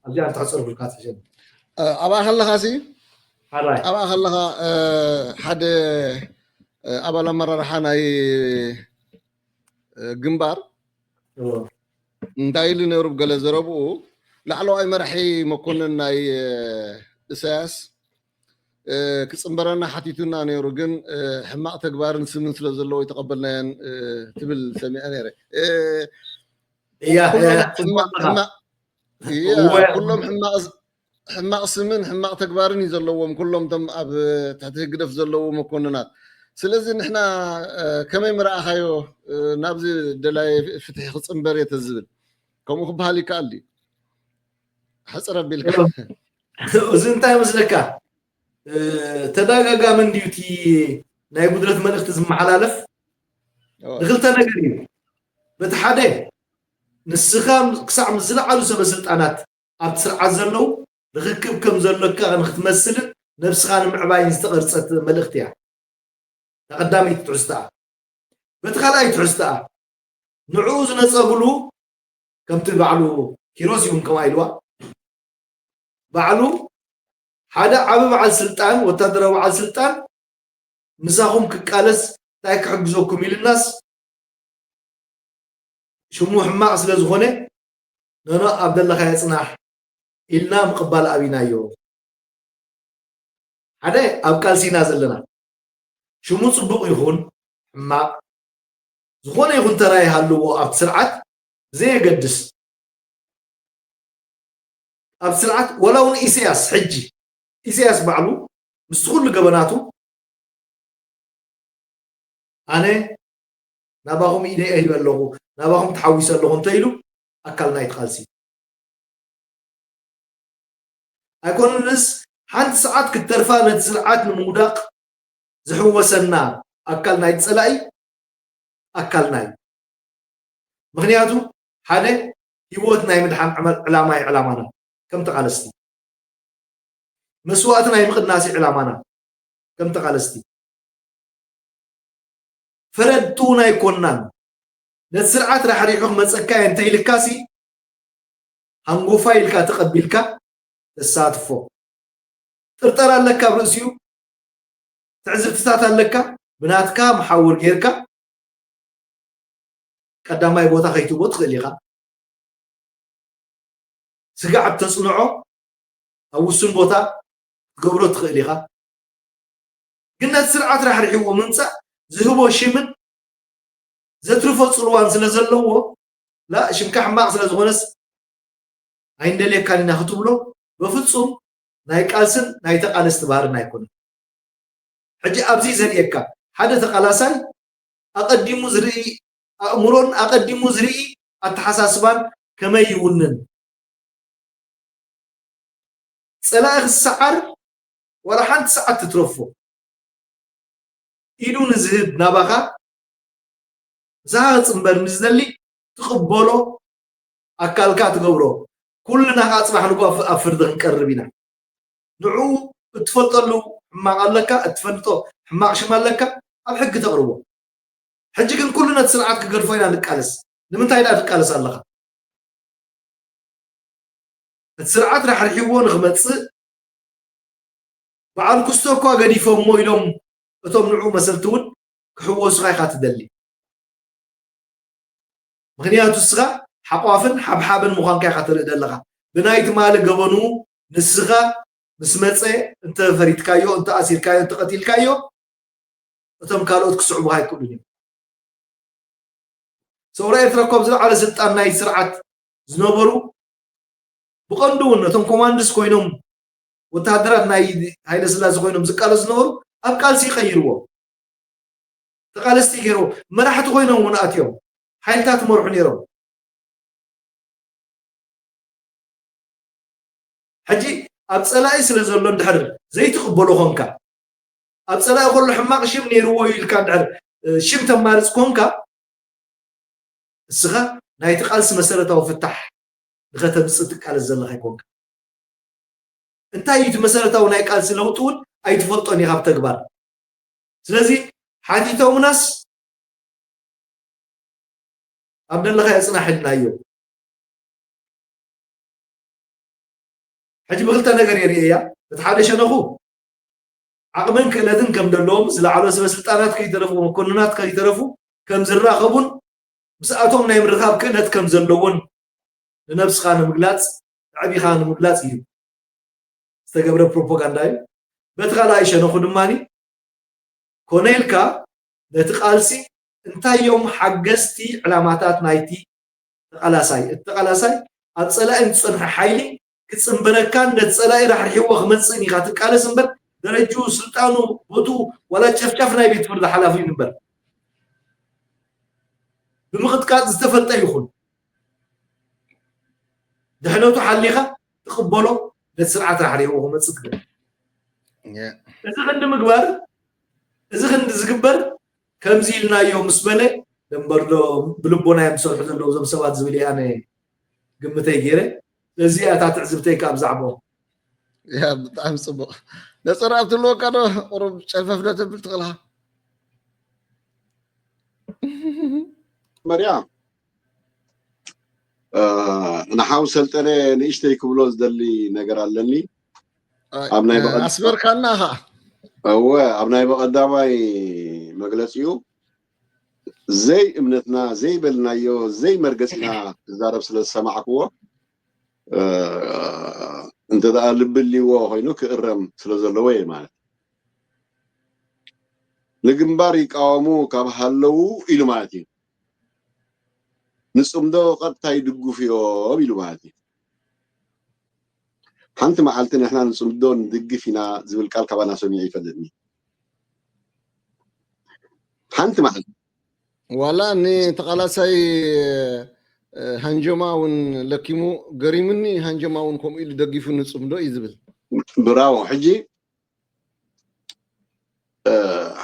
ኣብዚኣ እንተሕፀርኩልካ ትሕሸኒ። ኣብኣ ከለኻ ሲ ሓራይ ኣብኣ ከለኻ ሓደ ኣባል ኣመራርሓ ናይ ግንባር እንታይ ኢሉ ነይሩ? ገለ ዘረብኡ ላዕለዋይ መራሒ መኮንን ናይ እሳያስ ክፅንበረና ሓቲቱና ነይሩ፣ ግን ሕማቕ ተግባርን ስምን ስለ ዘለዎ ይተቐበልናየን ትብል ሰሚዐ ነይረ። ኩሎም ሕማቕ ስምን ሕማቕ ስምን ሕማቕ ተግባርን እዩ ዘለዎም ኩሎም ቶም ኣብ ትሕቲ ህግደፍ ዘለዉ መኮንናት። ስለዚ ንሕና ከመይ ምረኣኻዮ ናብዚ ደላይ ፍትሒ ክፅንበር እየ ተዝብል ከምኡ ክበሃል ይከኣል ድዩ? ሕፅር ኣቢልካ እዚ እንታይ መስለካ? ተደጋጋሚ እንድዩ እቲ ናይ ጉድለት መልእክቲ ዝመሓላለፍ። ንክልተ ነገር እዩ። በቲ ሓደ ንስኻ ክሳዕ ምስ ዝለዓሉ ሰበ ስልጣናት ኣብቲ ስርዓት ዘለዉ ርክክብ ከም ዘሎካ ንክትመስልን ነብስኻ ንምዕባይን ዝተቐርጸት መልእክቲ እያ። ተቐዳመይቲ ትሕዝትኣ። በቲ ካልኣይ ትሕዝትኣ ንዕኡ ዝነጸግሉ ከምቲ ባዕሉ ኪሮስ ይኹን ከምኣ ኢልዋ ባዕሉ ሓደ ዓቢ በዓል ስልጣን ወታደራዊ በዓል ስልጣን ምሳኹም ክቃለስ እንታይ ክሕግዘኩም ኢልናስ ሽሙ ሕማቕ ስለ ዝኾነ ኖኖ ኣብ ዘለኻዮ ጽናሕ ኢልና ምቕባል ኣቢናዮ። ሓደ ኣብ ቃልሲ ኢና ዘለና። ሽሙ ጽቡቕ ይኹን ሕማቕ ዝኾነ ይኹን ተራ ይሃልዎ ኣብቲ ስርዓት ብዘየገድስ ኣብ ስርዓት ወላ እውን ኢሳያስ ሕጂ ኢሳያስ ባዕሉ ምስቲ ኩሉ ገበናቱ ኣነ ናባኹም ኢደይ ኣሂበ ኣለኹ ናባኹም ተሓዊሰ ኣለኹ እንተኢሉ ኣካል ናይቲ ቃልሲ ኣይኮነንስ ሓንቲ ሰዓት ክትተርፋ ነቲ ስርዓት ንምውዳቕ ዝሕወሰና ኣካል ናይቲ ጸላኢ ኣካልና እዩ። ምኽንያቱ ሓደ ህይወት ናይ ምድሓን ዕላማ እዩ ዕላማና ከም ተቓለስቲ፣ መስዋእቲ ናይ ምቕናስ እዩ ዕላማና ከም ተቓለስቲ። ፈረድቲ እውን ኣይኮንናን። ነቲ ስርዓት ራሕሪሑ ክመፀካ እየ እንተኢልካሲ ሃንጎፋይ ኢልካ ተቐቢልካ ተሳትፎ። ጥርጠራ ኣለካ ኣብ ርእሲኡ፣ ትዕዝብትታት ኣለካ፣ ብናትካ መሓውር ጌርካ ቀዳማይ ቦታ ከይትህቦ ትኽእል ኢኻ። ስግኣት ተፅንዖ ኣብ ውሱን ቦታ ክትገብሮ ትኽእል ኢኻ። ግን ነቲ ስርዓት ራሕሪሕዎ ምምፃእ ዝህቦ ሽምን ዘትርፎ ፅልዋን ስለ ዘለዎ ላ ሽምካ ሕማቕ ስለ ዝኾነስ ኣይንደልየካን ኢና ክትብሎ በፍፁም ናይ ቃልስን ናይ ተቓለስቲ ባህርን ኣይኮነን። ሕጂ ኣብዚ ዘርእየካ ሓደ ተቓላሳይ ኣቐዲሙ ዝርኢ ኣእምሮን ኣቐዲሙ ዝርኢ ኣተሓሳስባን ከመይ ይውንን ጸላኢ ክሰዓር ዋላ ሓንቲ ሰዓት ትትረፎ ኢዱ ንዝህብ ናባኻ ምሳኻ ክጽንበር ንዝደሊ ትቕበሎ ኣካልካ ትገብሮ ኩልና ከዓ ጽባሕ ንግሆ ኣብ ፍርዲ ክንቀርብ ኢና ንዕኡ እትፈልጠሉ ሕማቕ ኣለካ እትፈልጦ ሕማቕ ሽም ኣለካ ኣብ ሕጊ ተቕርቦ ሕጂ ግን ኩሉ ነቲ ስርዓት ክገድፎ ኢና ንቃለስ ንምንታይ ደኣ ትቃለስ ኣለኻ እቲ ስርዓት ራሕሪሕዎ ንክመፅእ በዓል ኩስቶ እኳ ገዲፎሞ ኢሎም እቶም ንዑ መሰልቲ እውን ክሕወሱኻ ኢኻ ትደሊ ምክንያቱ እስኻ ሓቋፍን ሓብሓብን ምዃንካ ኢኻ ትርኢ ዘለኻ ብናይ ትማሊ ገበኑ ንስኻ ምስ መፀ እንተ ፈሪድካዮ እንተ ኣሲርካዮ እንተ ቀቲልካዮ እቶም ካልኦት ክስዕቡኻ ኣይክእሉን እዮም ሰውራ ኤርትራ እኳ ብዝለዓለ ስልጣን ናይ ስርዓት ዝነበሩ ብቐንዱ እውን ነቶም ኮማንድስ ኮይኖም ወተሃደራት ናይ ሃይለ ስላሴ ኮይኖም ዝቃለሱ ዝነበሩ ኣብ ቃልሲ ይቀይርዎ ተቃለስቲ ገይርዎ መራሕቲ ኮይኖም እውን ኣትዮም ሓይልታት ይመርሑ ነይሮም ሕጂ ኣብ ጸላኢ ስለ ዘሎ እንድሕር ዘይትቕበሎ ኾንካ፣ ኣብ ጸላኢ ከሎ ሕማቕ ሽም ነይርዎ ኢልካ እንድሕር ሽም ተማርጽ ኮንካ፣ እስኻ ናይቲ ቃልሲ መሰረታዊ ፍታሕ ንኸተምጽእ ትቃለስ ዘለኻ ኣይኮንካ። እንታይ እዩ እቲ መሰረታዊ ናይ ቃልሲ ለውጢ እውን ኣይትፈልጦን ኢኻ ብተግባር። ስለዚ ሓቲቶምናስ ኣብ ደለኻ የጽናሕ ኢልናዮ። ሕጂ ብክልተ ነገር የርእየያ። እቲ ሓደ ሸነኹ ዓቕምን ክእለትን ከም ዘለዎም ዝለዓሉ ሰበ ስልጣናት ከይተረፉ፣ መኮንናት ከይተረፉ ከም ዝራኸቡን ምስኣቶም ናይ ምርኻብ ክእለት ከም ዘለዎን ንነብስኻ ንምግላጽ ኣዕቢኻ ንምግላጽ እዩ ዝተገብረ ፕሮፓጋንዳ እዩ። በቲ ካልኣይ ሸነኹ ድማ ኮነ ኢልካ ነቲ ቃልሲ እንታይ እዮም ሓገዝቲ ዕላማታት ናይቲ ተቓላሳይ? እቲ ተቓላሳይ ኣብ ጸላኢ ዝጸንሐ ሓይሊ ክጽንበረካን ነቲ ጸላኢ ራሕሪሕዎ ክመጽእን ኢኻ ትቃለስ እምበር፣ ደረጅኡ፣ ስልጣኑ፣ ቦትኡ፣ ዋላ ጨፍጫፍ ናይ ቤት ፍርዲ ሓላፊ እዩ እምበር፣ ብምቕጥቃጥ ዝተፈልጠ ይኹን ድሕነቱ ሓሊኻ ትቕበሎ፣ ነቲ ስርዓት ራሕሪሕዎ ክመጽእ ትገብር። እዚ ክንዲ ምግባር፣ እዚ ክንዲ ዝግበር ከምዚ ኢልናዮ ምስ በለ ደንበር ዶ ብልቦና እዮም ዝሰርሑ ዘለዉ እዞም ሰባት ዝብል እየ ኣነ ግምተይ ገይረ። ስለዚ እያ እታ ትዕዝብተይ ከዓ ብዛዕባኦም። ያ ብጣዕሚ ጽቡቕ። ነጸረ ኣብ ትህልወካ ዶ ቁሩብ ጨልፈፍ ዶ ተብል ትኽእልኻ? መርያ እ፣ ንሓው ሰልጠነ ንእሽተይ ክብሎ ዝደሊ ነገር ኣለኒ። ኣብ ናይ በቐ- ኣስበርካና ኸዓ እወ፣ ኣብ ናይ በቐዳማይ መግለጺኡ ዘይ እምነትና፣ ዘይ በልናዮ፣ ዘይ መርገጺና ክዛረብ ስለ ዝሰማዕክዎ፣ እ፣ እንተ ደኣ ልቢ ኣልዎ ኮይኑ ክእረም ስለ ዘለዎ እየ ማለት። ንግንባር ይቃወሙ ካብ ሃለዉ ኢሉ ማለት እዩ። ንጽምዶ ቀጥታ ይድግፉ እዮም ኢሉ ማለት እዩ። ሓንቲ መዓልቲ ንሕና ንጽምዶ ንድግፍ ኢና ዝብል ቃል ካባና ሰሚዑ ይፈልጥኒ። ሓንቲ መዓልቲ ዋላ ንተቓላሳይ እ፣ ሃንጀማ እውን ለኪሙ ገሪሙኒ። ሃንጀማ እውን ከምኡ ኢሉ ደጊፉ ንጽምዶ እዩ ዝብል። ብራዎ። ሕጂ እ፣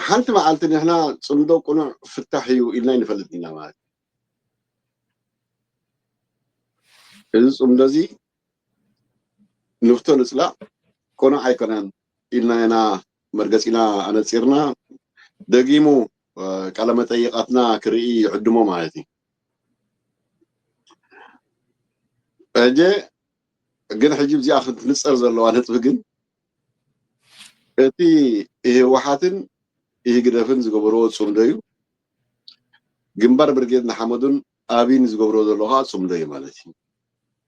ሓንቲ መዓልቲ ንሕና ጽምዶ ቅኑዕ ፍታሕ እዩ ኢልና ይንፈልጥ ኢና ማለት እዩ። እዚ ጽምዶ እዚ ንፍቶ ንጽላእ ቅኑዕ ኣይኮነን ኢልና ኢና መርገጺና ኣነጺርና። ደጊሙ እ፣ ቃለ መጠይቓትና ክርኢ ይዕድሞ ማለት እዩ። ሕጂ ግን ሕጂ እዚኣ ክትንጸር ዘለዋ ነጥቢ ግን እቲ ህወሓትን ህግደፍን ዝገበርዎ ጽምዶ እዩ። ግንባር ብርጌድ ንሓመዱን ኣብይን ዝገብርዎ ዘሎ ከዓ ጽምዶ እዩ ማለት እዩ።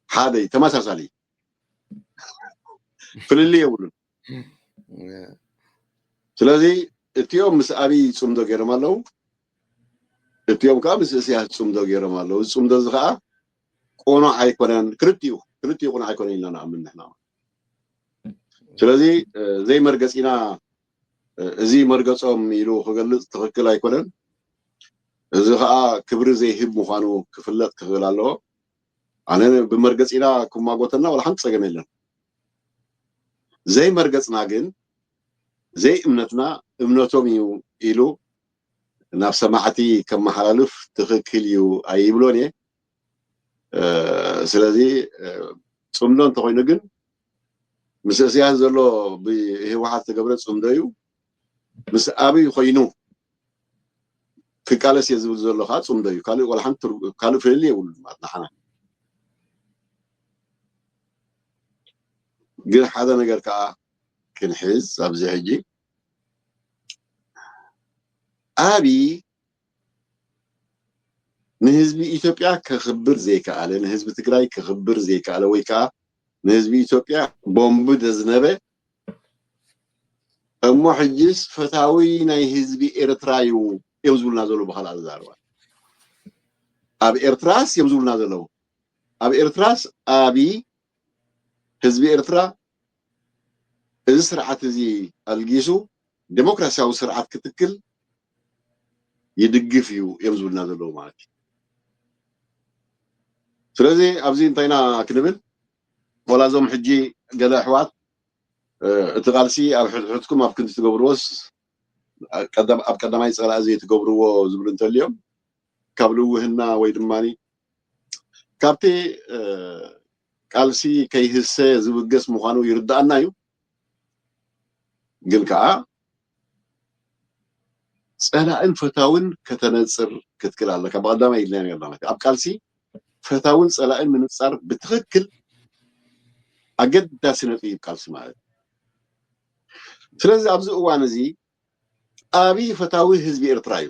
ሓደ እዩ፣ ተመሳሳሊ ፍልልይ የብሉን። ስለዚ እቲኦም ምስ ኣብይ ጽምዶ ገይሮም ኣለዉ፣ እቲኦም ከዓ ምስ እስያስ ጽምዶ ገይሮም ኣለዉ። እዚ ጽምዶ እዚ ከዓ ቅኑዕ ኣይኮነን። ክልቲኡ ክልቲኡ ቅኑዕ ኣይኮነን ኢልና ንኣምን ንሕና። ስለዚ እ፣ ዘይመርገጺና እ፣ እዚ መርገጾም ኢሉ ክገልጽ ትኽክል ኣይኮነን። እዚ ከዓ ክብሪ ዘይህብ ምዃኑ ክፍለጥ ክኽእል ኣለዎ። ኣነ ብመርገጺና ክማጎተና ዋላ ሓንቲ ጸገም የለን። ዘይመርገጽና ግን ዘይእምነትና እምነቶም እዩ ኢሉ ናብ ሰማዕቲ ከመሓላልፍ ትኽክል እዩ ኣይብሎን እየ። እ፣ ስለዚ እ፣ ጽምዶ እንተኾይኑ ግን ምስ እስያስ ዘሎ ብህወሓት ዝተገብረ ጽምዶ እዩ። ምስ ኣብይ ኮይኑ ክቃለስ እየ ዝብል ዘሎ ከዓ ጽምዶ እዩ። ካልእ ዋላ ሓንቲ ትርጉ-፣ ካልእ ፍልልይ የብሉን ማለት ንሓና። ግን ሓደ ነገር ከዓ ክንሕዝ ኣብዚ ሕጂ ኣብይ ንህዝቢ ኢትዮጵያ ከኽብር ዘይከኣለ፣ ንህዝቢ ትግራይ ከኽብር ዘይከኣለ ወይ ከዓ ንህዝቢ ኢትዮጵያ ቦምብ ዘዝነበ እሞ ሕጅስ ፈታዊ ናይ ህዝቢ ኤርትራ እዩ እዮም ዝብሉና ዘለዉ ብኻልእ ኣዘራርባ። ኣብ ኤርትራስ እዮም ዝብሉና ዘለዉ። ኣብ ኤርትራስ ኣብይ ህዝቢ ኤርትራ እዚ ስርዓት እዚ ኣልጊሱ ዴሞክራሲያዊ ስርዓት ክትክል ይድግፍ እዩ እዮም ዝብሉና ዘለዉ ማለት እዩ። ስለዚ ኣብዚ እንታይ ኢና ክንብል፣ ዋላ እዞም ሕጂ ገለ ኣሕዋት እቲ ቃልሲ ኣብ ሕድሕድኩም ኣብ ክንዲ ትገብርዎስ ኣብ ቀዳማይ ፀላኢ ዘይትገብርዎ ዝብሉ እንተልዮም ካብ ልውህና ወይ ድማ ካብቲ ቃልሲ ከይህሰ ዝብገስ ምዃኑ ይርዳኣና እዩ። ግን ከዓ ፀላእን ፈታውን ከተነፅር ክትክል ኣለካ። ብቀዳማይ ኢልና ነርና ኣብ ቃልሲ ፈታውን ፀላእን ምንፃር ብትክክል ኣገዳሲ ነጥቢ እዩ ቃልሲ ማለት። ስለዚ ኣብዚ እዋን እዚ ኣብይ ፈታዊ ህዝቢ ኤርትራ እዩ።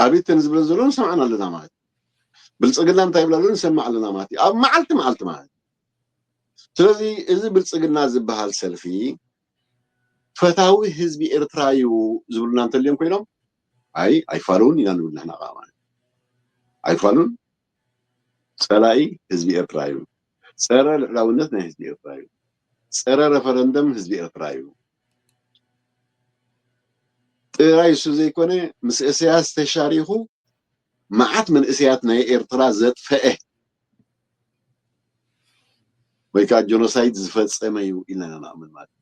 ኣብይ እተን ዝብለን ዘሎ ንሰምዐን ኣለና ማለት እዩ። ብልፅግና እንታይ ይብላ ኣሎ ንሰምዕ ኣለና ማለት እዩ። ኣብ መዓልቲ መዓልቲ ማለት እዩ። ስለዚ እዚ ብልፅግና ዝበሃል ሰልፊ ፈታዊ ህዝቢ ኤርትራ እዩ ዝብሉና እንተልዮም ኮይኖም ኣይ ኣይፋሉን ኢና ንብል ንሕና ከዓ ማለት ኣይፋሉን። ፀላኢ ህዝቢ ኤርትራ እዩ። ፀረ ልዕላውነት ናይ ህዝቢ ኤርትራ እዩ። ፀረ ረፈረንደም ህዝቢ ኤርትራ እዩ። ጥራይ እሱ ዘይኮነ ምስ እስያስ ተሻሪኹ መዓት መንእሰያት ናይ ኤርትራ ዘጥፈአ ወይ ከዓ ጆኖሳይድ ዝፈፀመ እዩ ኢልና ኢና ንኣምን ማለት እዩ።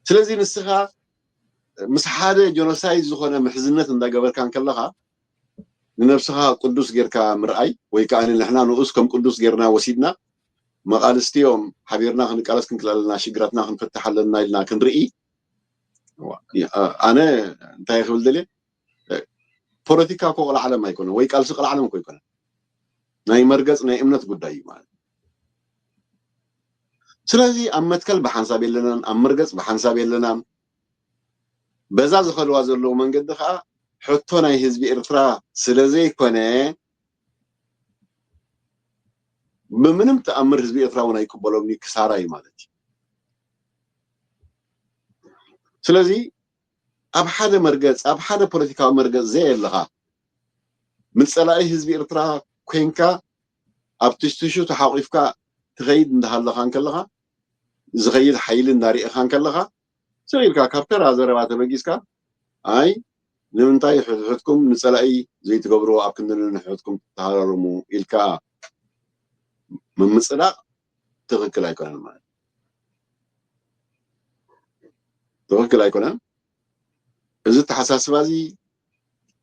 ስለዚ ንስኻ ምስ ሓደ ጆኖሳይድ ዝኾነ ምሕዝነት እንዳገበርካ እንከለኻ ንነብስኻ ቅዱስ ጌርካ ምርኣይ ወይ ከዓ ንሕና ንኡስ ከም ቅዱስ ጌርና ወሲድና መቓልስቲ እዮም ሓቢርና ክንቃለስ ክንክል ኣለና ሽግራትና ክንፈትሕ ኣለና ኢልና ክንርኢ ኣነ እንታይ ክብል ደልየ ፖለቲካ እኮ ቆልዓ ዓለም ኣይኮነ ወይ ቃልሲ ቆልዓ ዓለም እኮ ኣይኮነ ናይ መርገፅ ናይ እምነት ጉዳይ እዩ ማለት ስለዚ ኣብ መትከል ብሓንሳብ የለናን ኣብ መርገፅ ብሓንሳብ የለናን በዛ ዝኸልዋ ዘለዉ መንገዲ ከዓ ሕቶ ናይ ህዝቢ ኤርትራ ስለ ዘይኮነ ብምንም ተኣምር ህዝቢ ኤርትራ እውን ኣይቅበሎም ክሳራ እዩ ማለት እዩ ስለዚ ኣብ ሓደ መርገፅ ኣብ ሓደ ፖለቲካዊ መርገፅ ዘየለኻ ምፀላኢ ህዝቢ ኤርትራ ኮይንካ ኣብ ትሽትሹ ተሓቂፍካ ትኸይድ እንዳሃለኻ እንከለኻ ዝኸይድ ሓይሊ እንዳርኢኻ እንከለኻ ስቕ ኢልካ ካብ ተራ ዘረባ ተበጊስካ ኣይ ንምንታይ ሕድሕድኩም ንፀላኢ ዘይትገብርዎ ኣብ ክንዲ ንሕድሕድኩም ትተሃራረሙ ኢልካ ምምፅዳቕ ትኽክል ኣይኮነን ማለት ትኽክል ኣይኮነን። እዚ ተሓሳስባ እዚ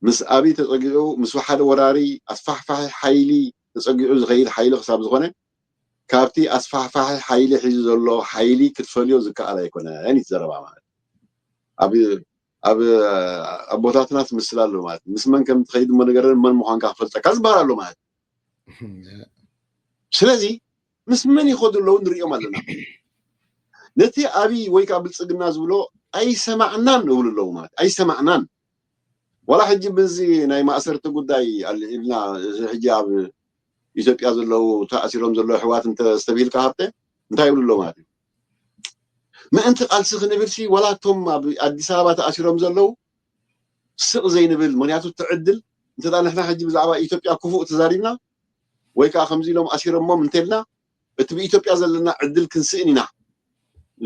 ምስ ኣብይ ተፀጊዑ ምስ ሓደ ወራሪ ኣስፋሕፋሒ ሓይሊ ተፀጊዑ ዝኸይድ ሓይሊ ክሳብ ዝኾነ ካብቲ ኣስፋሕፋሒ ሓይሊ ሒዙ ዘሎ ሓይሊ ክትፈልዮ ዝከኣል ኣይኮነን እዩ ዘረባ ማለት ኣብ ኣብ ኣቦታትና ትምስል ኣሎ ማለት ምስ መን ከም ትኸይድ እሞ ነገርን መን ምዃንካ ክፈልጠካ ዝበሃል ኣሎ ማለት ስለዚ ምስ መን ይኸዱ ኣለዉ ንሪኦም ኣለና ነቲ ኣብይ ወይ ከዓ ብልፅግና ዝብሎ ኣይሰማዕናን እብሉ ኣለዉ ማለት ኣይሰማዕናን ዋላ ሕጂ ብዚ ናይ ማእሰርቲ ጉዳይ ኣልዒልና እዚ ሕጂ ኣብ ኢትዮጵያ ዘለዉ ተኣሲሮም ዘለዉ ኣሕዋት እንተስተብሂልካ ሃብተ እንታይ ይብሉ ኣለዉ ማለት እዩ ምእንቲ ቃልሲ ክንብል ሲ ዋላ እቶም ኣብ ኣዲስ ኣበባ ተኣሲሮም ዘለዉ ስቕ ዘይንብል ምክንያቱ እቲ ዕድል እንተ ንሕና ሕጂ ብዛዕባ ኢትዮጵያ ክፉእ ተዛሪብና ወይ ከዓ ከምዚ ኢሎም ኣሲሮሞም እንተልና እቲ ብኢትዮጵያ ዘለና ዕድል ክንስእን ኢና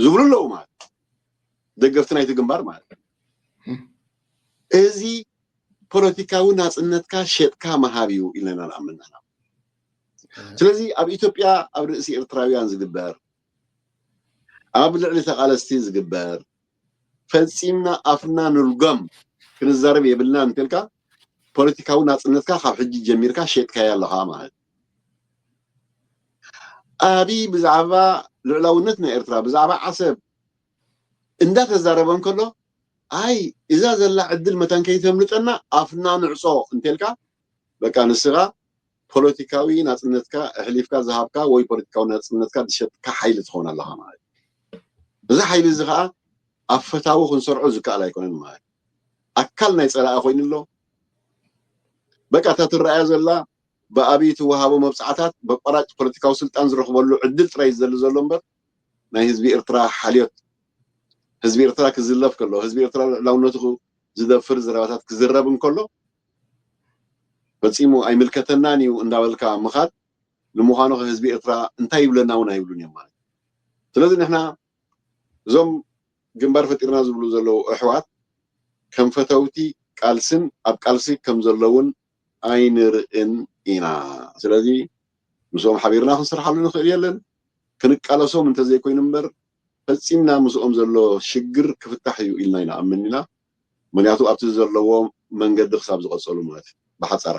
ዝብሉ ኣለዉ ማለት ደገፍቲ ናይቲ ግንባር ማለት እዚ ፖለቲካዊ ናፅነትካ ሸጥካ ምሃብ እዩ ኢልና ንኣምን ንሕና ስለዚ ኣብ ኢትዮጵያ ኣብ ርእሲ ኤርትራውያን ዝግበር ኣብ ልዕሊ ተቓለስቲ ዝግበር ፈፂምና ኣፍና ንልጎም ክንዛረብ የብልና እንተልካ ፖለቲካዊ ናፅነትካ ካብ ሕጂ ጀሚርካ ሸጥካያ ኣለኻ ማለት ኣብይ ብዛዕባ ልዕላውነት ናይ ኤርትራ ብዛዕባ ዓሰብ እንዳተዛረበ እንከሎ ኣይ እዛ ዘላ ዕድል መታን ከይተምልጠና ኣፍና ንዕፆ እንተልካ በቃ ንስኻ ፖለቲካዊ ናፅነትካ ኣሕሊፍካ ዝሃብካ ወይ ፖለቲካዊ ናፅነትካ ዝሸጥካ ሓይሊ ትኸውን ኣለኻ ማለት እዩ። እዚ ሓይሊ እዚ ከዓ ኣብ ፈታዊ ክንሰርዖ ዝከኣል ኣይኮነን ማለት እዩ። ኣካል ናይ ፀላኢ ኮይኑ ኣሎ። በቃ እታ ትረኣያ ዘላ ብኣብይ ትወሃቦ መብፃዕታት በቋራጭ ፖለቲካዊ ስልጣን ዝረኽበሉ ዕድል ጥራይ ዝደሊ ዘሎ እምበር ናይ ህዝቢ ኤርትራ ሓልዮት ህዝቢ ኤርትራ ክዝለፍ ከሎ ህዝቢ ኤርትራ ልዕላውነቱ ዝደፍር ዘረባታት ክዝረብ እንከሎ ፈፂሙ ኣይምልከተናን እዩ እንዳበልካ ምኻድ ንምዃኑ ህዝቢ ኤርትራ እንታይ ይብለና እውን ኣይብሉን እዮም ማለት ስለዚ ንሕና እዞም ግንባር ፈጢርና ዝብሉ ዘለዉ ኣሕዋት ከም ፈተውቲ ቃልስን ኣብ ቃልሲ ከም ዘለውን ኣይንርእን ኢና ስለዚ ምስኦም ሓቢርና ክንሰርሓሉ ንኽእል የለን ክንቃለሶም እንተዘይኮይኑ እምበር ፈጺምና ምስኦም ዘሎ ሽግር ክፍታሕ እዩ ኢልና ይንኣምን ኢና። ምክንያቱ ኣብቲ ዘለዎ መንገዲ ክሳብ ዝቐጸሉ ማለት እዩ። ብሓጻራ።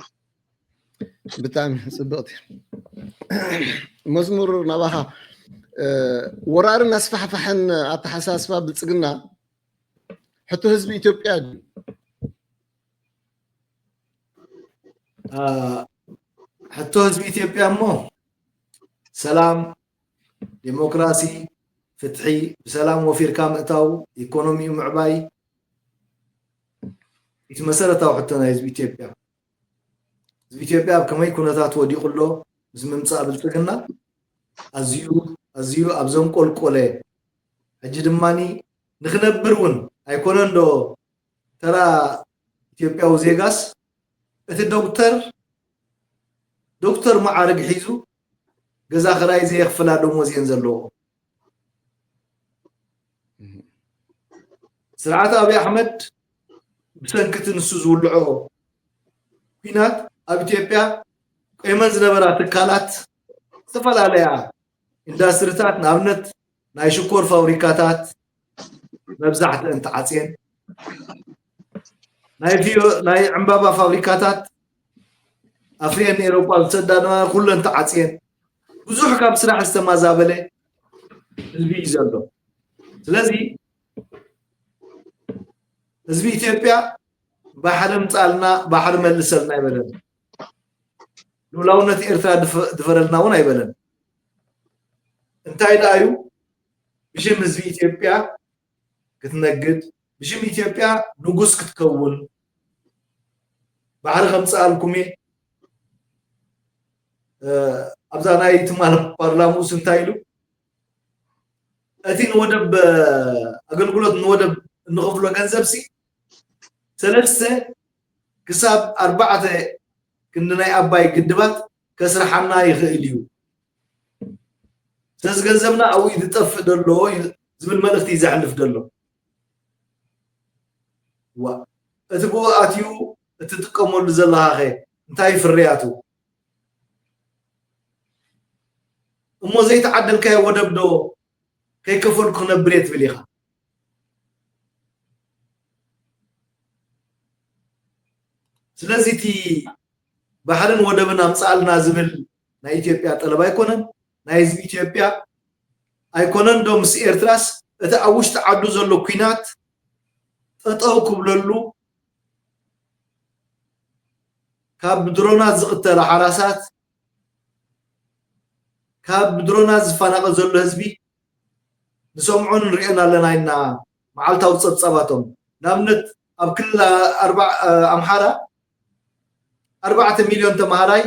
ብጣዕሚ ጽብቕቲ መዝሙር ናባኻ። ወራርን ኣስፋሕፋሕን ኣተሓሳስባ ብልጽግና ሕቶ ህዝቢ ኢትዮጵያ ድዩ? ሕቶ ህዝቢ ኢትዮጵያ እሞ ሰላም፣ ዴሞክራሲ፣ ፍትሒ፣ ብሰላም ወፊርካ ምእታው፣ ኢኮኖሚኡ ምዕባይ፣ እቲ መሰረታዊ ሕቶ ናይ ህዝቢ ኢትዮጵያ። ህዝቢ ኢትዮጵያ ኣብ ከመይ ኩነታት ወዲቑ ኣሎ? ምስ ምምፃእ ብልፅግና ኣዝዩ ኣዝዩ ኣብ ዘንቆልቆለ፣ ሕጂ ድማኒ ንክነብር እውን ኣይኮነን ዶ ተራ ኢትዮጵያዊ ዜጋስ እቲ ዶክተር ዶክተር መዓርግ ሒዙ ገዛ ክራይ ዘየኽፍላ ደሞዝ እየን ዘለዎ። ስርዓት ኣብይ ኣሕመድ ብሰንኪ እቲ ንሱ ዝውልዖ ኲናት ኣብ ኢትዮጵያ ቆይመን ዝነበራ ትካላት ዝተፈላለያ ኢንዳስትሪታት ንኣብነት ናይ ሽኮር ፋብሪካታት መብዛሕትአን ተዓፅየን። ናይ ዕምባባ ፋብሪካታት ኣፍሪየን ንኤሮፓ ዝሰዳ ኩለን ተዓፅየን። ብዙሕ ካብ ስራሕ ዝተማዛበለ ህዝቢ እዩ ዘሎ። ስለዚ ህዝቢ ኢትዮጵያ ባሕሪ ምፃልና ባሕሪ መልሰልና ኣይበለን። ልኡላውነት ኤርትራ ድፈረልና እውን ኣይበለን። እንታይ ደኣ እዩ ብሽም ህዝቢ ኢትዮጵያ ክትነግድ፣ ብሽም ኢትዮጵያ ንጉስ ክትከውን ባሕሪ ከምፅኣልኩም እየ። ኣብዛ ናይ ትማል ፓርላምኡስ እንታይ ኢሉ? እቲ ንወደብ ኣገልግሎት ንወደብ እንኸፍሎ ገንዘብ ሲ ሰለስተ ክሳብ ኣርባዕተ ክንዲ ናይ ኣባይ ግድባት ከስርሓና ይኽእል እዩ። ስለዚ ገንዘብና ኣብኡ እዩ ዝጠፍእ ዘሎ ዝብል መልእኽቲ እዩ ዘሕልፍ ዘሎ። ዋ እቲ ብኡ ኣትዩ እትጥቀመሉ ዘለኻ ኸ እንታይ ፍርያቱ? እሞ ዘይተዓደልካዮ ወደብ ዶ ከይከፈልኩ ክነብር እየ ትብል ኢኻ? ስለዚ እቲ ባሕርን ወደብን ኣምፅኣልና ዝብል ናይ ኢትዮጵያ ጠለብ ኣይኮነን፣ ናይ ህዝቢ ኢትዮጵያ ኣይኮነን። ዶ ምስ ኤርትራስ እቲ ኣብ ውሽጢ ዓዱ ዘሎ ኲናት ጠጠው ክብለሉ ካብ ድሮናት ዝቕተላ ሓራሳት ካብ ድሮናት ዝፈናቐል ዘሎ ህዝቢ ንሰምዖን ንሪኦን ኣለና ኢና። መዓልታዊ ፀብፃባቶም ንኣብነት ኣብ ክልል ኣምሓራ ኣርባዕተ ሚልዮን ተምሃራይ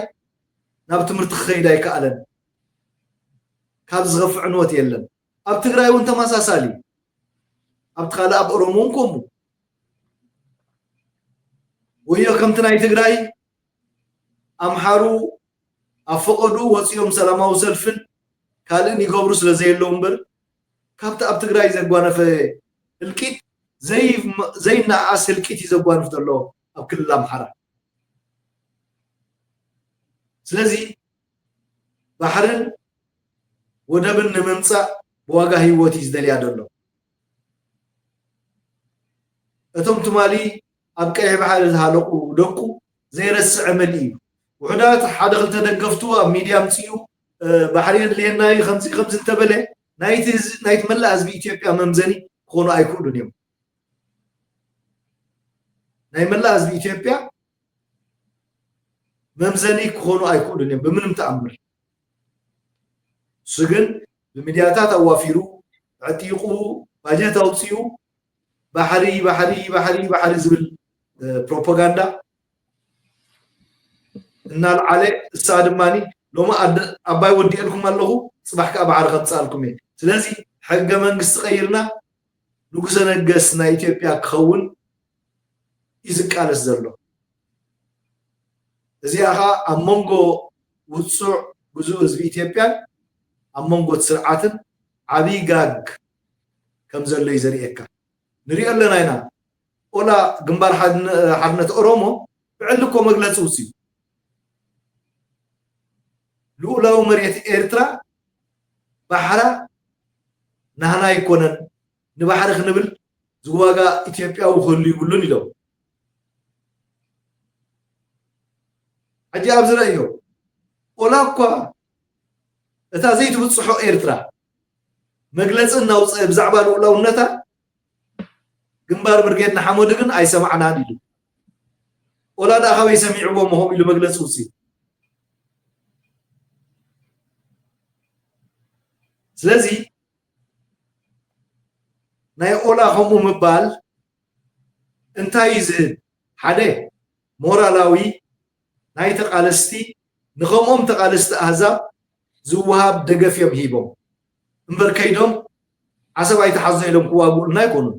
ናብ ትምህርቲ ክኸይድ ኣይከኣለን። ካብ ዝኸፍዕ ዕንወት የለን። ኣብ ትግራይ እውን ተመሳሳሊ፣ ኣብቲ ካልእ ኣብ ኦሮሞ እውን ከምኡ። ወዮ ከምቲ ናይ ትግራይ ኣምሓሩ ኣብ ፈቐድኡ ወፂኦም ሰላማዊ ሰልፍን ካልእን ይገብሩ ስለ ዘየለዉ እምበር ካብቲ ኣብ ትግራይ ዘጓነፈ ህልቂት ዘይነኣኣስ ህልቂት እዩ ዘጓንፍ ዘሎ ኣብ ክልል ኣምሓራ። ስለዚ ባሕርን ወደብን ንምምፃእ ብዋጋ ህይወት እዩ ዝደልያ ዘሎ። እቶም ትማሊ ኣብ ቀይሕ ባሕሪ ዝሃለቁ ደቁ ዘይረስዕ ኣመል እዩ። ውሑዳት ሓደ ክልተ ደገፍቱ ኣብ ሚድያ ኣምፅኡ ባሕሪ የድልየና እዩ ከምዚ ከምዚ እንተበለ ናይቲ መላእ ህዝቢ ኢትዮጵያ መምዘኒ ክኾኑ ኣይክእሉን እዮም። ናይ መላእ ህዝቢ ኢትዮጵያ መምዘኒ ክኾኑ ኣይክእሉን እዮም ብምንም ተኣምር። እሱ ግን ብሚድያታት ኣዋፊሩ ኣዕጢቑ ባጀት ኣውፂኡ ባሕሪ ባሕሪ ባሕሪ ባሕሪ ዝብል ፕሮፓጋንዳ እናልዓለ እሳ ድማ ሎሚ ኣባይ ወዲኤልኩም ኣለኹ ፅባሕ ከዓ ባሕሪ ከምፅኣልኩም እየ። ስለዚ ሕገ መንግስቲ ቀይርና ንጉሰ ነገስ ናይ ኢትዮጵያ ክኸውን እዩ ዝቃለስ ዘሎ። እዚኣ ከዓ ኣብ መንጎ ውፁዕ ግዙእ ህዝቢ ኢትዮጵያን ኣብ መንጎ እቲ ስርዓትን ዓብይ ጋግ ከም ዘሎ እዩ ዘርእየካ። ንሪኦ ኣለና ኢና። ኦላ ግንባር ሓርነት ኦሮሞ ብዕሊ እኮ መግለፂ ውፅዩ። ልኡላዊ መሬት ኤርትራ ባሕራ ናህና ኣይኮነን፣ ንባሕሪ ክንብል ዝዋጋ ኢትዮጵያዊ ክህሉ ይብሉን ኢሎም። ሕጂ ኣብዚ ረእዮ፣ ኦላ እኳ እታ ዘይትብጽሖ ኤርትራ መግለጺ እናውፅአ ብዛዕባ ልኡላውነታ ግንባር ብርጌድ ንሓመዱ ግን ኣይሰማዕናን ኢሉ። ኦላ ደኣ ካበይ ሰሚዕዎ ምሆም ኢሉ መግለጺ ውፅእ። ስለዚ ናይ ኦላ ከምኡ ምባል እንታይ እዩ ዝህብ? ሓደ ሞራላዊ ናይ ተቓለስቲ ንከምኦም ተቓለስቲ ኣህዛብ ዝወሃብ ደገፍ እዮም ሂቦም እምበር ከይዶም ዓሰብ ኣይተሓዞ ኢሎም ክዋግኡልና ኣይኮኑን።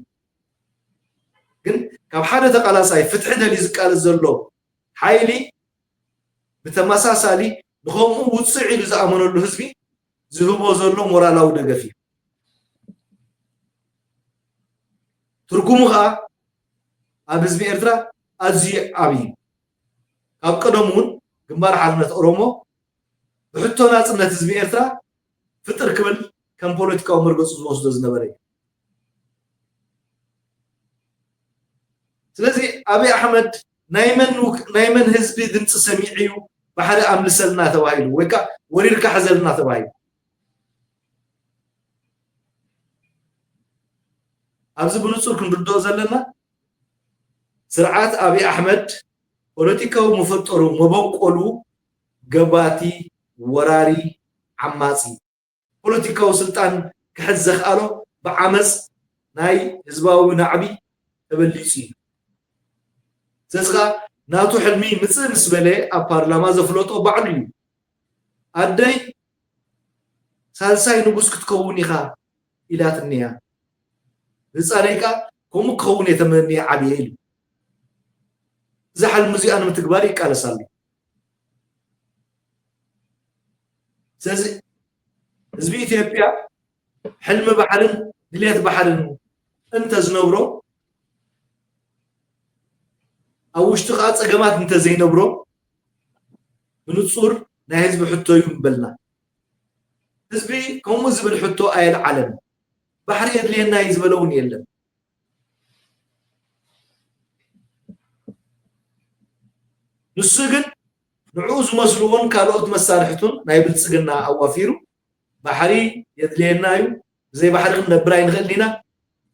ግን ካብ ሓደ ተቓላሳይ ፍትሒ ደልዩ ዝቃለስ ዘሎ ሓይሊ ብተመሳሳሊ ንከምኡ ውፅዕ ኢሉ ዝኣመነሉ ህዝቢ ዝህቦ ዘሎ ሞራላዊ ደገፍ እዩ። ትርጉሙ ከዓ ኣብ ህዝቢ ኤርትራ ኣዝዩ ዓብዪ እዩ። ካብ ቀደም እውን ግንባር ሓርነት ኦሮሞ ብሕቶ ናፅነት ህዝቢ ኤርትራ ፍጥር ክብል ከም ፖለቲካዊ መርገፁ ዝወስዶ ዝነበረ እዩ። ስለዚ ኣብይ ኣሕመድ ናይ መን ውክ- ናይ መን ህዝቢ ድምፂ ሰሚዑ እዩ ባሕሪ ኣምልሰልና ተባሂሉ ወይ ከዓ ወሪርካ ሕዘልና ተባሂሉ? ኣብዚ ብንፁር ክንርድኦ ዘለና ስርዓት ኣብይ ኣሕመድ ፖለቲካዊ መፈጠሩ መበቆሉ ገባቲ፣ ወራሪ፣ ዓማፂ ፖለቲካዊ ስልጣን ክሕዝ ዘኽኣሎ ብዓመፅ ናይ ህዝባዊ ናዕቢ ተበሊፁ እዩ። ስለዚ ከዓ ናቱ ሕልሚ ምፅእ ምስ በለ ኣብ ፓርላማ ዘፍለጦ ባዕሉ እዩ። ኣደይ ሳልሳይ ንጉስ ክትከውን ኢኻ ኢላትኒ እያ። ህፃነይ ከዓ ከምኡ ክኸውን እየ ተመንየ ዓብየ ኢሉ። እዛ ሕልሚ እዚኣ ንምትግባር ይቃለስ ኣሎ። ስለዚ ህዝቢ ኢትዮጵያ ሕልሚ ባሕርን ድሌት ባሕርን እንተዝነብሮ ኣብ ውሽጡ ከዓ ፀገማት እንተዘይነብሮ ብንፁር ናይ ህዝቢ ሕቶ እዩ ምበልና። ህዝቢ ከምኡ ዝብል ሕቶ ኣየልዓለን። ባሕሪ የድልየና እዩ ዝበለ እውን የለን። ንሱ ግን ንዕኡ ዝመስልዎን ካልኦት መሳርሕቱን ናይ ብልፅግና ኣዋፊሩ ባሕሪ የድልየና እዩ፣ ብዘይ ባሕሪ ክንነብር ኣይንኽእልን ኢና።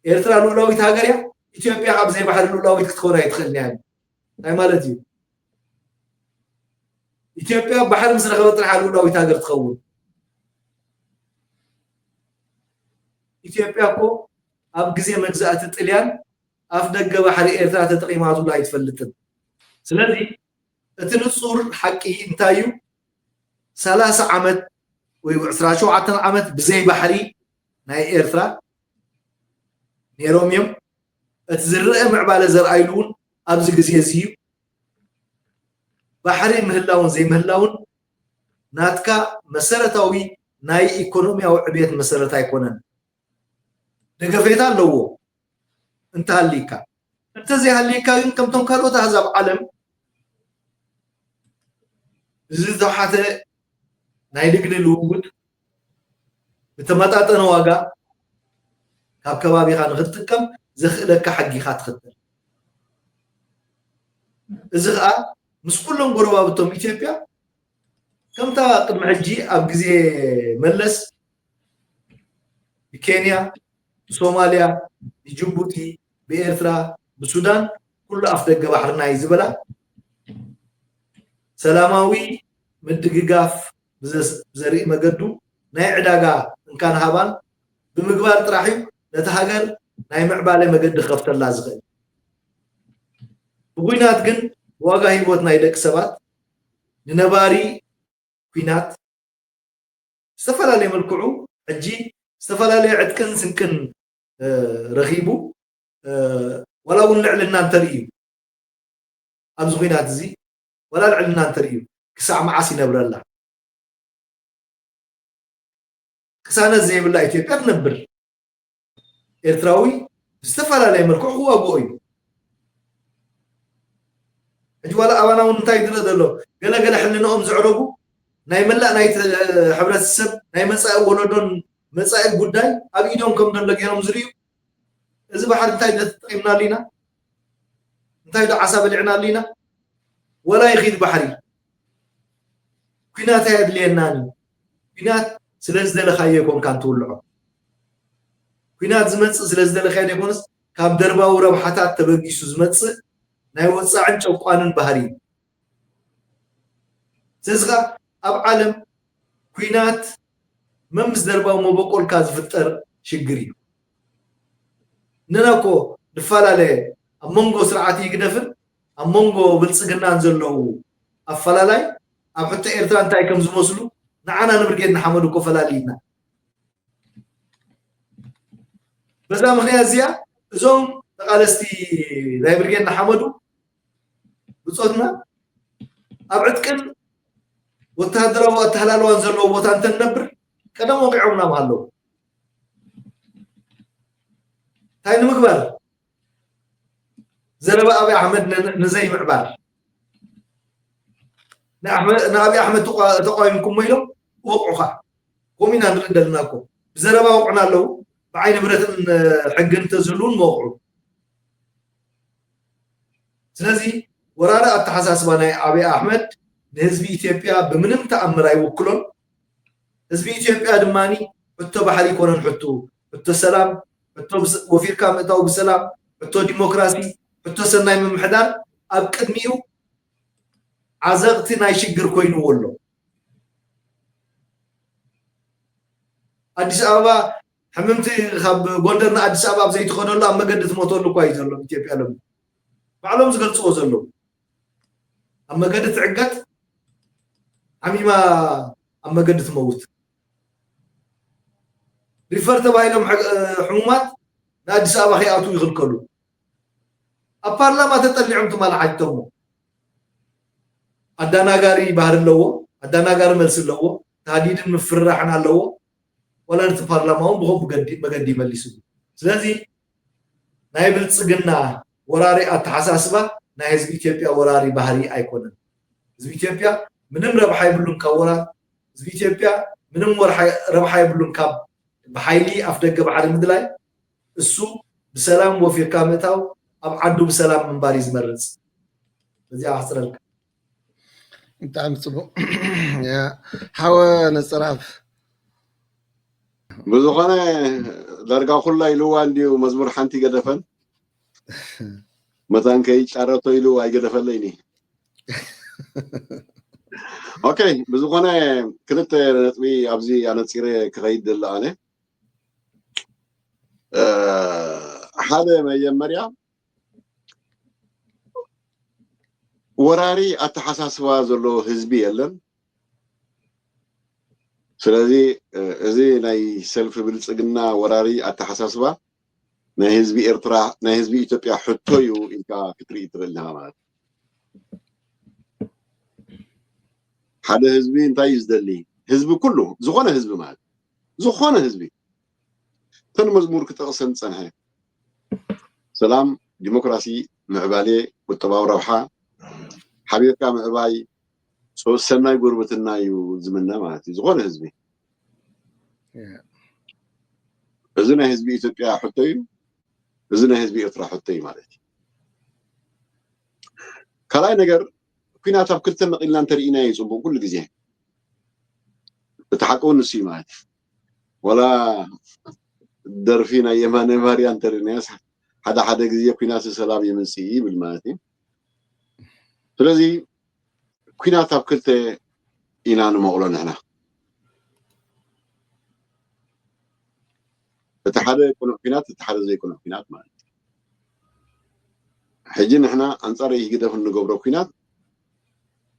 ኤርትራ ልኡላዊት ሃገር እያ። ኢትዮጵያ ካብ ብዘይ ባሕሪ ልኡላዊት ክትከውን ኣይትኽእልን እያ። እንታይ ማለት እዩ? ኢትዮጵያ ባሕሪ ምስ ረኸበት ጥራሕ ልኡላዊት ሃገር ትኸውን። ኢትዮጵያ እኮ ኣብ ግዜ መግዛእቲ ጥልያን ኣፍ ደገ ባሕሪ ኤርትራ ተጠቒማትሉ ኣይትፈልጥን። ስለዚ እቲ ንጹር ሓቂ እንታይ እዩ? ሰላሳ ዓመት ወይ ዕስራን ሸውዓተን ዓመት ብዘይ ባሕሪ ናይ ኤርትራ ነይሮም እዮም። እቲ ዝረአ ምዕባለ ዘርኣይሉ እውን ኣብዚ ግዜ እዚ እዩ። ባሕሪ ምህላውን ዘይምህላውን ናትካ መሰረታዊ ናይ ኢኮኖሚያዊ ዕብየት መሰረት ኣይኮነን። ደገፌታ ኣለዎ እንተሃሊካ። እንተዘይሃሊካ ግን ከምቶም ካልኦት ኣህዛብ ዓለም ብዝተውሓተ ናይ ንግዲ ልውውጥ ብተመጣጠነ ዋጋ ካብ ከባቢኻ ንክትጥቀም ዘኽእለካ ሕጊኻ ትኽተል። እዚ ከዓ ምስ ኩሎም ጎረባብቶም ኢትዮጵያ ከምታ ቅድሚ ሕጂ ኣብ ግዜ መለስ ብኬንያ፣ ብሶማልያ፣ ብጅቡቲ፣ ብኤርትራ፣ ብሱዳን ኩሉ ኣፍ ደገ ባሕርና እዩ ዝበላ ሰላማዊ ምድግጋፍ ብዘስ- ብዘርኢ መገዱ ናይ ዕዳጋ እንካን ሃባን ብምግባር ጥራሕ እዩ ነቲ ሃገር ናይ ምዕባለ መገዲ ክኸፍተላ ዝኽእል። ብኩናት ግን ብዋጋ ህይወት ናይ ደቂ ሰባት ንነባሪ ኩናት ዝተፈላለየ መልክዑ ሕጂ ዝተፈላለየ ዕጥቅን ስንቅን ረኺቡ ዋላ እውን ልዕልና እንተርእዩ ኣብዚ ኩናት እዚ ዋላ ልዕልና እንተርእዩ ክሳዕ መዓስ ይነብረላ? ቅሳነት ዘይብላ ኢትዮጵያ ትነብር። ኤርትራዊ ብዝተፈላለየ መልክዑ ክዋግኦ እዩ። ሕጂ ዋላ ኣባና እውን እንታይ ዝረአ ዘሎ ገለ ገለ ሕልንኦም ዘዕረጉ ናይ መላእ ናይቲ ሕብረተሰብ ናይ መፃኢ ወለዶን መፃኢ ጉዳይ ኣብ ኢዶም ከም ዘሎ ገይሮም ዝርእዩ፣ እዚ ባሕሪ እንታይ ተጠቂምናሉ ኢና? እንታይ ዶ ዓሳ በሊዕናሉ ኢና? ወላ ይኺድ ባሕሪ፣ ኲናት ኣየድልየናን እዩ። ኲናት ስለ ዝደለኻዮ ኣይኮንካን ትውልዖ። ኲናት ዝመፅእ ስለ ዝደለኻዮ ዘይኮነስ፣ ካብ ደርባዊ ረብሓታት ተበጊሱ ዝመፅእ ናይ ወፃዕን ጨቋንን ባህሪ እዩ። ስለዚ ኸዓ ኣብ ዓለም ኲናት መምስ ደርባዊ መበቆልካ ዝፍጠር ሽግር እዩ። ንሕና እኮ ንፈላለየ፣ ኣብ መንጎ ስርዓት ህግደፍን ኣብ መንጎ ብልፅግናን ዘለዉ ኣፈላላይ ኣብ ሕቶ ኤርትራ እንታይ ከም ዝመስሉ ንዓና ንብርጌድ ንሓመዱ እኮ ፈላልይና። በዛ ምኽንያት እዚኣ እዞም ተቓለስቲ ናይ ብርጌድ ንሓመዱ ብጾትና ኣብ ዕጥቅን ወተሃደራዊ ኣተሃላልዋን ዘለዎ ቦታ እንተንነብር ቀደም ወቂዖምና ምሃለዉ። እንታይ ንምግባር? ዘረባ ኣብይ ኣሕመድ ን- ንዘይምዕባር፣ ንኣሕመ- ንኣብይ ኣሕመድ ተቋ- ተቃዊምኩሞ ኢሎም ወቕዑኻ። ከምኡ ኢና ንርኢ ዘለና እኮ። ብዘረባ ወቕዑና ኣለዉ፣ ብዓይኒ ብረትን ሕግን እንተዝህልውን መወቕዑ። ስለዚ ወራሪ ኣተሓሳስባ ናይ ኣብይ ኣሕመድ ንህዝቢ ኢትዮጵያ ብምንም ተኣምር ኣይውክሎን። ህዝቢ ኢትዮጵያ ድማ ሕቶ ባሕሪ ኣይኮነን ሕቶ፣ ሕቶ ሰላም፣ ሕቶ ብስ- ወፊርካ ምእታው ብሰላም፣ ሕቶ ዲሞክራሲ፣ ሕቶ ሰናይ ምምሕዳር ኣብ ቅድሚኡ ዓዘቕቲ ናይ ሽግር ኮይንዎ ኣሎ። ኣዲስ ኣበባ ሕምምቲ ካብ ጎንደር ንኣዲስ ኣበባ ኣብ ዘይትኸደሉ ኣብ መገዲ ትሞተሉ እኳ እዩ ዘሎ ኢትዮጵያ ሎሚ። ባዕሎም ዝገልፅዎ ዘለዉ ኣብ መገዲ ትዕገት፣ ዓሚማ ኣብ መገዲ ትመውት። ሪፈር ተባሂሎም ሕግ- ሕሙማት ንኣዲስ ኣበባ ከይኣትዉ ይኽልከሉ። ኣብ ፓርላማ ተጠሊዖም ትማል ሓቲቶሞ። ኣዳናጋሪ ባህሪ ኣለዎ፣ ኣዳናጋሪ መልሲ ኣለዎ፣ ታህዲድን ምፍርራሕን ኣለዎ። ዋላ ነቲ ፓርላማ እውን ብኸምኡ ገዲ- መገዲ ይመሊስሉ። ስለዚ ናይ ብልፅግና ወራሪ ኣተሓሳስባ ናይ ህዝቢ ኢትዮጵያ ወራሪ ባህሪ ኣይኮነን። ህዝቢ ኢትዮጵያ ምንም ረብሓ የብሉን ካብ ወራር። ህዝቢ ኢትዮጵያ ምንም ወርሓ- ረብሓ የብሉን ካብ ብሓይሊ ኣፍ ደገ ባሕሪ ምድላይ። እሱ ብሰላም ወፊርካ ምእታው፣ ኣብ ዓዱ ብሰላም ምንባር እዩ ዝመርፅ። እዚኣ ክሕፅረልካ። ብጣዕሚ ፅቡቅ። ያ፣ ሓወ ነፀርኣብ። ብዝኾነ ዳርጋ ኩላ ኢልዋ እንድዩ መዝሙር ሓንቲ ገደፈን መታን ከይጫረቶ ኢሉ ኣይገደፈለይኒ። ኦኬ፣ ብዝኾነ ክልተ ነጥቢ ኣብዚ ኣነፂረ ክኸይድ ደለ ኣነ። እ፣ ሓደ መጀመርያ ወራሪ ኣተሓሳስባ ዘለዎ ህዝቢ የለን። ስለዚ እ፣ እዚ ናይ ሰልፊ ብልፅግና ወራሪ ኣተሓሳስባ ናይ ህዝቢ ኤርትራ ናይ ህዝቢ ኢትዮጵያ ሕቶ እዩ ኢልካ ክትርኢ ትኽእል ኢኻ ማለት እዩ። ሓደ ህዝቢ እንታይ እዩ ዝደሊ? ህዝቢ ኩሉ ዝኾነ ህዝቢ ማለት እዩ። ዝኾነ ህዝቢ እተን መዝሙር ክጠቕሰን ዝጸንሐ ሰላም፣ ዲሞክራሲ፣ ምዕባሌ፣ ቁጠባዊ ረብሓ፣ ሓቢርካ ምዕባይ፣ ሶ- ሰናይ ጉርብትና እዩ ዝምነ ማለት እዩ ዝኾነ ህዝቢ። እዚ ናይ ህዝቢ ኢትዮጵያ ሕቶ እዩ። እዚ ናይ ህዝቢ ኤርትራ ሕቶ እዩ ማለት እዩ። ካልኣይ ነገር ኩናት ኣብ ክልተ መቒልና እንተርኢናዮ እዩ ፅቡቅ ኩሉ ግዜ። እቲ ሓቂ እውን ንሱ እዩ ማለት እዩ። ወላ ደርፊ ናይ የማነ ማርያ እንተርኢናዮስ ሓደ ሓደ ግዜ ኩናት ሰላም የምፅእ ይብል ማለት እዩ። ስለዚ ኩናት ኣብ ክልተ ኢና ንመቕሎ ንሕና። እቲ ሓደ ቅኑዕ ኩናት፣ እቲ ሓደ ዘይቅኑዕ ኩናት ማለት እዩ። ሕጂ ንሕና ኣንጻር ኢህግደፍ እንገብሮ ኩናት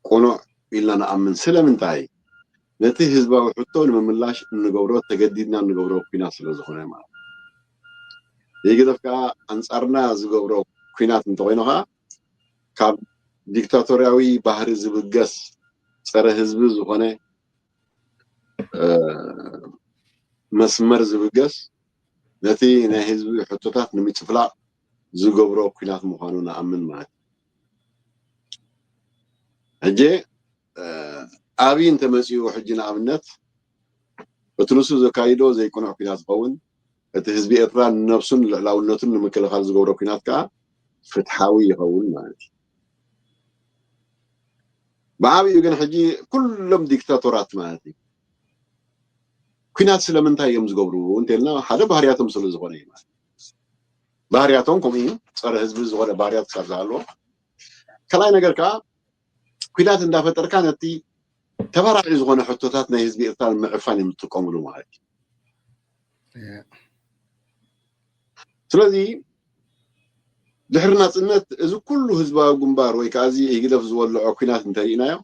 ቅኑዕ ኢልና ንኣምን። ስለምንታይ? ነቲ ህዝባዊ ሕቶ ንምምላሽ እንገብሮ፣ ተገዲድና እንገብሮ ኩናት ስለ ዝኾነ ማለት እዩ። ኢህግደፍ ከኣ ኣንጻርና ዝገብሮ ኩናት እንተኾይኑ ከኣ ካብ ዲክታቶርያዊ ባህሪ ዝብገስ ጸረ ህዝቢ ዝኾነ እ፣ መስመር ዝብገስ ነቲ ናይ ህዝቢ ሕቶታት ንምጭፍላቕ ዝገብሮ ኩናት ምዃኑ ንኣምን ማለት እዩ። ሕጂ እ፣ ኣብይ እንተመፂኡ ሕጂ ንኣብነት እቲ ንሱ ዘካይዶ ዘይቅኑዕ ኩናት ዝኸውን፣ እቲ ህዝቢ ኤርትራ ንነብሱን ልዕላውነቱን ንምክልኻል ዝገብሮ ኩናት ከዓ ፍትሓዊ ይኸውን ማለት እዩ። ብዓብዩ ግን ሕጂ ኩሎም ዲክታቶራት ማለት እዩ። ኩናት ስለምንታይ እዮም ዝገብሩ እንተልና ሓደ ባህርያቶም ስለ ዝኾነ እዩ ማለት እዩ። ባህርያቶም ከምኡ እዩ። ፀረ ህዝቢ ዝኾነ ባህርያት ክሳብ ዝሃለዎ፣ ካልኣይ ነገር ከዓ ኩናት እንዳፈጠርካ ነቲ ተባራዒ ዝኾነ ሕቶታት ናይ ህዝቢ ኤርትራ ንምዕፋን እዮም ዝጥቀምሉ ማለት እዩ። ስለዚ ድሕሪ ናፅነት እዚ ኩሉ ህዝባዊ ግንባር ወይ ከዓ እዚ ህግደፍ ዝወልዖ ኩናት እንተሪእናዮ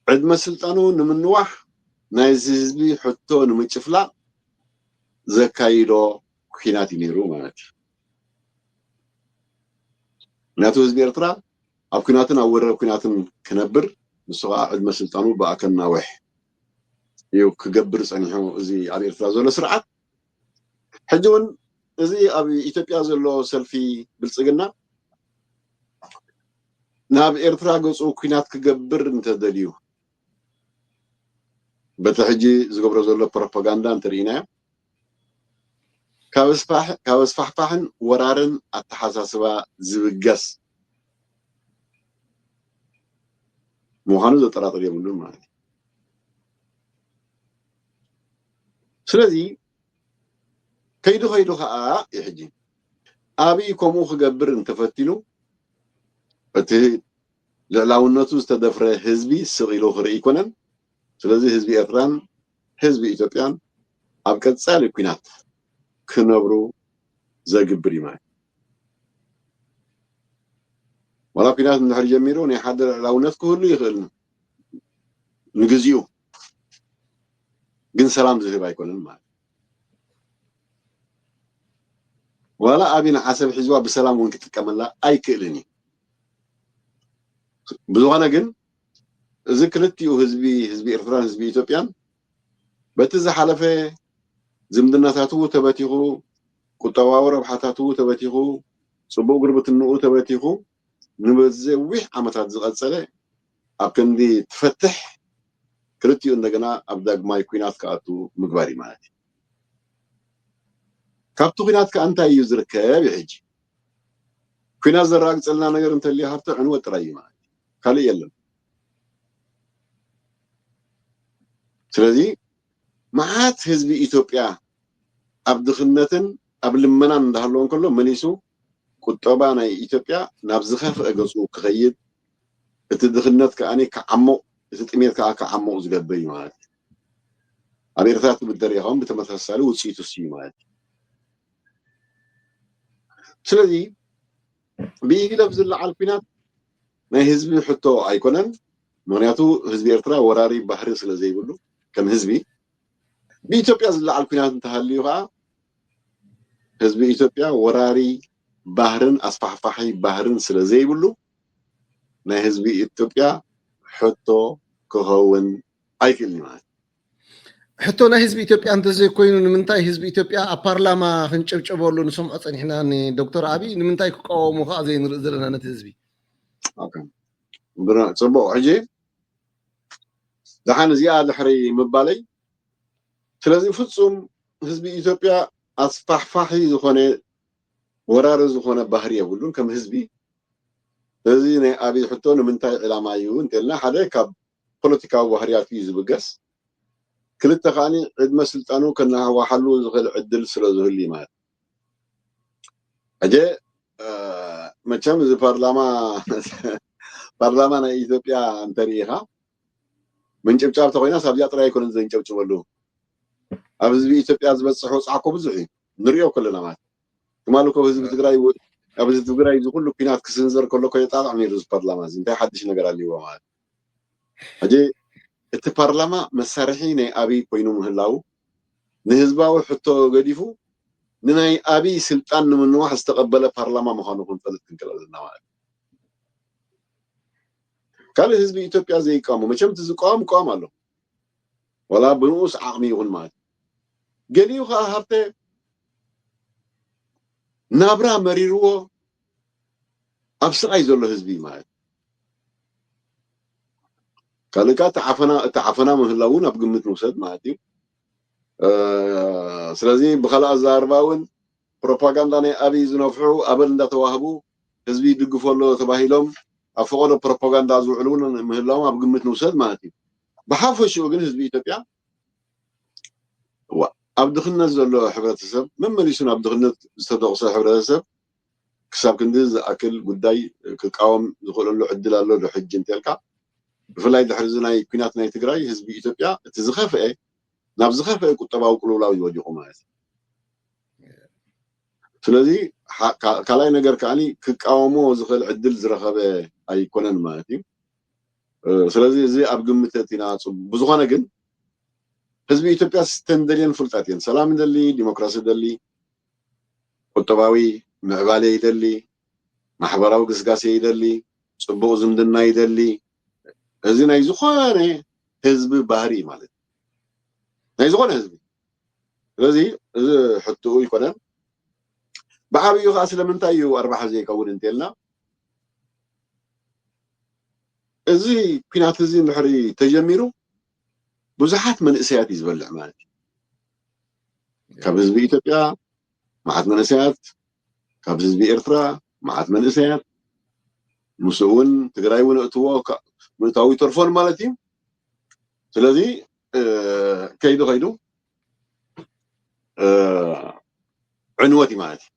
ዕድመ ስልጣኑ ንምንዋሕ ናይዚ ህዝቢ ሕቶ ንምጭፍላቕ ዘካይዶ ኩናት እዩ ነይሩ ማለት እዩ። ምክንያቱ ህዝቢ ኤርትራ ኣብ ኩናትን ኣብ ወረ ኩናትን ክነብር ንሱ ከዓ ዕድመ ስልጣኑ ብኣከናውሕ እዩ ክገብር ፀኒሑ። እዚ ኣብ ኤርትራ ዘሎ ስርዓት ሕጂ እውን እዚ ኣብ ኢትዮጵያ ዘሎ ሰልፊ ብልፅግና ናብ ኤርትራ ገፁ ኩናት ክገብር እንተደልዩ በቲ ሕጂ ዝገብሮ ዘሎ ፕሮፓጋንዳ እንተርኢናዮ ካብ ኣስፋሕፋሕን ወራርን ኣተሓሳስባ ዝብገስ ምዃኑ ዘጠራጥር የብሉን ማለት እዩ። ስለዚ ከይዱ ከይዱ ከዓ እዩ ሕጂ ኣብይ ከምኡ ክገብር እንተፈቲኑ እቲ ልዕላውነቱ ዝተደፍረ ህዝቢ ስቕ ኢሉ ክርኢ ኣይኮነን። ስለዚ ህዝቢ ኤርትራን ህዝቢ ኢትዮጵያን ኣብ ቀጻሊ ኩናት ክነብሩ ዘግብር እዩ ማለት እዩ። ዋላ ኩናት እንድሕር ጀሚሩ ናይ ሓደ ልዕላውነት ክህሉ ይኽእል ንግዚኡ፣ ግን ሰላም ዝህብ ኣይኮነን ማለት እዩ። ዋላ ኣብይ ንዓሰብ ሒዝዋ ብሰላም እውን ክጥቀመላ ኣይክእልን እዩ። ብዝኾነ ግን እዚ ክልቲኡ ህዝቢ ህዝቢ ኤርትራን ህዝቢ ኢትዮጵያን በቲ ዝሓለፈ ዝምድናታቱ ተበቲኹ፣ ቁጠባዊ ረብሓታቱ ተበቲኹ፣ ፅቡቕ ጉርብትንኡ ተበቲኹ ንነዊሕ ዓመታት ዝቐፀለ ኣብ ክንዲ ትፈትሕ ክልቲኡ እንደገና ኣብ ዳግማይ ኩናት ክኣቱ ምግባር እዩ ማለት እዩ። ካብቲ ኩናት ከኣ እንታይ እዩ ዝርከብ? ሕጂ ኩናት ዘረጋግፀልና ነገር እንተልዩ ሃብተ ዕንወት ጥራይ እዩ ማለት እዩ። ካልእ የለን። ስለዚ መዓት ህዝቢ ኢትዮጵያ ኣብ ድኽነትን ኣብ ልመናን እንዳሃለወ እንከሎ መሊሱ ቁጠባ ናይ ኢትዮጵያ ናብ ዝኸፍአ ገፁ ክኸይድ እቲ ድኽነት ከኣ ክዓሙቕ እቲ ጥሜት ከኣ ክዓሙቕ ዝገብር እዩ ማለት እዩ። ኣብ ኤርትራ ትብደር ኢኻ እውን ብተመሳሳሊ ውፅኢቱ እሱ እዩ ማለት እዩ። ስለዚ ብኢግደፍ ዝለዓል ኩናት ናይ ህዝቢ ሕቶ ኣይኮነን። ምክንያቱ ህዝቢ ኤርትራ ወራሪ ባህሪ ስለ ዘይብሉ ከም ህዝቢ ብኢትዮጵያ ዝለዓል ኩናት እንተሃልዩ ከዓ ህዝቢ ኢትዮጵያ ወራሪ ባህርን ኣስፋሕፋሒ ባህርን ስለ ዘይብሉ ናይ ህዝቢ ኢትዮጵያ ሕቶ ክኸውን ኣይክእልን ማለት እዩ። ሕቶ ናይ ህዝቢ ኢትዮጵያ እንተዘይኮይኑ ንምንታይ ህዝቢ ኢትዮጵያ ኣብ ፓርላማ ክንጨብጨበሉ ንሰምዖ ፀኒሕና ንዶክተር ኣብይ ንምንታይ ክቃወሙ ከዓ ዘይንርኢ ዘለና ነቲ ህዝቢ? ፅቡቅ ሕጂ ደሓን እዚኣ ድሕሪ ምባለይ ስለዚ ፍፁም ህዝቢ ኢትዮጵያ ኣስፋሕፋሒ ዝኾነ ወራሪ ዝኾነ ባህሪ የብሉን ከም ህዝቢ። ስለዚ ናይ ኣብይ ሕቶ ንምንታይ ዕላማ እዩ እንተልና ሓደ ካብ ፖለቲካዊ ባህርያቱ እዩ ዝብገስ። ክልተ ከዓኒ ዕድመ ስልጣኑ ከነዋሓሉ ዝኽእል ዕድል ስለ ዝህሉ እዩ ማለት። ሕጂ መቸም እዚ ፓርላማ ፓርላማ ናይ ኢትዮጵያ እንተሪኢኻ ምንጭብጫብ ተኮይናስ ኣብዚኣ ጥራይ ኣይኮነን ዘንጨብጭበሉ። ኣብ ህዝቢ ኢትዮጵያ ዝበፅሕ ወፅዓ እኮ ብዙሕ እዩ ንሪኦ ከለና ማለት ትማሊ እኮ ህዝቢ ትግራይ ኣብ ህዝቢ ትግራይ እዚ ኩሉ ኩናት ክስንዘር ከሎ እኮ የጣቕዕ ነይሩ እዚ ፓርላማ እዚ እንታይ ሓድሽ ነገር ኣልዎ ማለት ሕጂ እቲ ፓርላማ መሳርሒ ናይ ኣብይ ኮይኑ ምህላው ንህዝባዊ ሕቶ ገዲፉ ንናይ ኣብይ ስልጣን ንምንዋሕ ዝተቐበለ ፓርላማ ምዃኑ ክንፈልጥ ክንክእል ኣለና ማለት ካልእ ህዝቢ ኢትዮጵያ ዘይቃወሙ መቸም እቲ ዝቃወም ይቃወም ኣሎ ዋላ ብንኡስ ዓቕሚ ይኹን ማለት ገሊኡ ከዓ ሃብተ ናብራ መሪርዎ ኣብ ስቓይ ዘሎ ህዝቢ ማለት ካልእ ከዓ እቲ ዓፈና እቲ ዓፈና ምህላው እውን ኣብ ግምት ንውሰድ ማለት እዩ። ስለዚ ብካልእ ኣዘራርባ እውን ፕሮፓጋንዳ ናይ ኣብይ ዝነፍሑ ኣበል እንዳተዋህቡ ህዝቢ ይድግፎ ኣሎ ተባሂሎም ኣብ ፈቐዶ ፕሮፓጋንዳ ዝውዕሉ እውን ምህላዎም ኣብ ግምት ንውሰድ ማለት እዩ። ብሓፈሽኡ ግን ህዝቢ ኢትዮጵያ ኣብ ድኽነት ዘሎ ሕብረተሰብ መመሊሱ ናብ ድኽነት ዝተደቑሰ ሕብረተሰብ ክሳብ ክንዲ ዝኣክል ጉዳይ ክቃወም ዝኽእለሉ ዕድል ኣሎ ዶ ሕጂ እንተልካ፣ ብፍላይ ድሕሪ እዚ ናይ ኩናት ናይ ትግራይ ህዝቢ ኢትዮጵያ እቲ ዝኸፍአ ናብ ዝኸፍአ ቁጠባዊ ቅልውላው እዩ ወዲቑ ማለት እዩ። ስለዚ ካልኣይ ነገር ከዓኒ ክቃወሞ ዝኽእል ዕድል ዝረኸበ ኣይኮነን ማለት እዩ። ስለዚ እዚ ኣብ ግምት ኣእቲና ብዝኾነ ግን ህዝቢ ኢትዮጵያ ስተን ደልየን ፍልጣት እየን። ሰላም ይደሊ፣ ዲሞክራሲ ይደሊ፣ ቁጠባዊ ምዕባለ ይደሊ፣ ማሕበራዊ ግስጋሴ ይደሊ፣ ፅቡቕ ዝምድና ይደሊ። እዚ ናይ ዝኾነ ህዝቢ ባህሪ ማለት ናይ ዝኾነ ህዝቢ። ስለዚ እዚ ሕትኡ ይኮነን። ብዓብዩ ከዓ ስለምንታይ እዩ ኣርባሓ ዘይከውን እንተልና፣ እዚ ኩናት እዚ እንድሕሪ ተጀሚሩ ብዙሓት መንእሰያት እዩ ዝበልዕ ማለት እዩ። ካብ ህዝቢ ኢትዮጵያ መዓት መንእሰያት፣ ካብ ህዝቢ ኤርትራ መዓት መንእሰያት፣ ምስኡ እውን ትግራይ እውን እእትዎ ምእታዊ ይተርፎን ማለት እዩ። ስለዚ ከይዱ ከይዱ ዕንወት እዩ ማለት እዩ።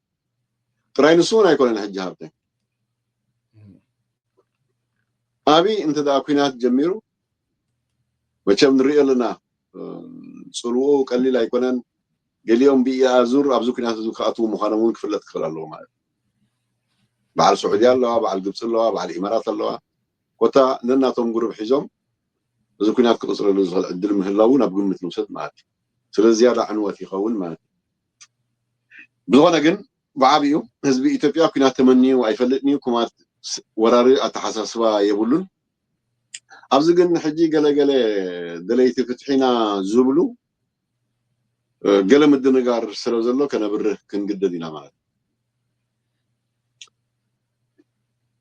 ጥራይ ንሱ እውን ኣይኮነን ሕጂ ሃብተ ኣብይ እንተ ደኣ ኩናት ጀሚሩ መቸም ንሪኦ ኣለና። ፅልኡ ቀሊል ኣይኮነን። ገሊኦም ብኢኣዙር ኣብዚ ኩናት እዚ ክኣትዉ ምዃኖም እውን ክፍለጥ ክኽእል ኣለዎ ማለት እዩ። በዓል ስዑድያ ኣለዋ፣ በዓል ግብፂ ኣለዋ፣ በዓል ኢማራት ኣለዋ። ኮታ ነናቶም ጉሩብ ሒዞም እዚ ኩናት ክቕፅለሉ ዝኽእል ዕድል ምህላው እውን ኣብ ግምት ንውሰድ ማለት እዩ። ስለ ዝያዳ ዕንወት ይኸውን ማለት እዩ። ብዝኾነ ግን ብዓብዩ ህዝቢ ኢትዮጵያ ኩናት ተመንዩ ኣይፈልጥን እዩ። ኩናት ወራሪ ኣተሓሳስባ የብሉን። ኣብዚ ግን ሕጂ ገለገለ ደለይቲ ፍትሒና ዝብሉ ገለ ምድንጋር ስለ ዘሎ ከነብርህ ክንግደድ ኢና ማለት እዩ።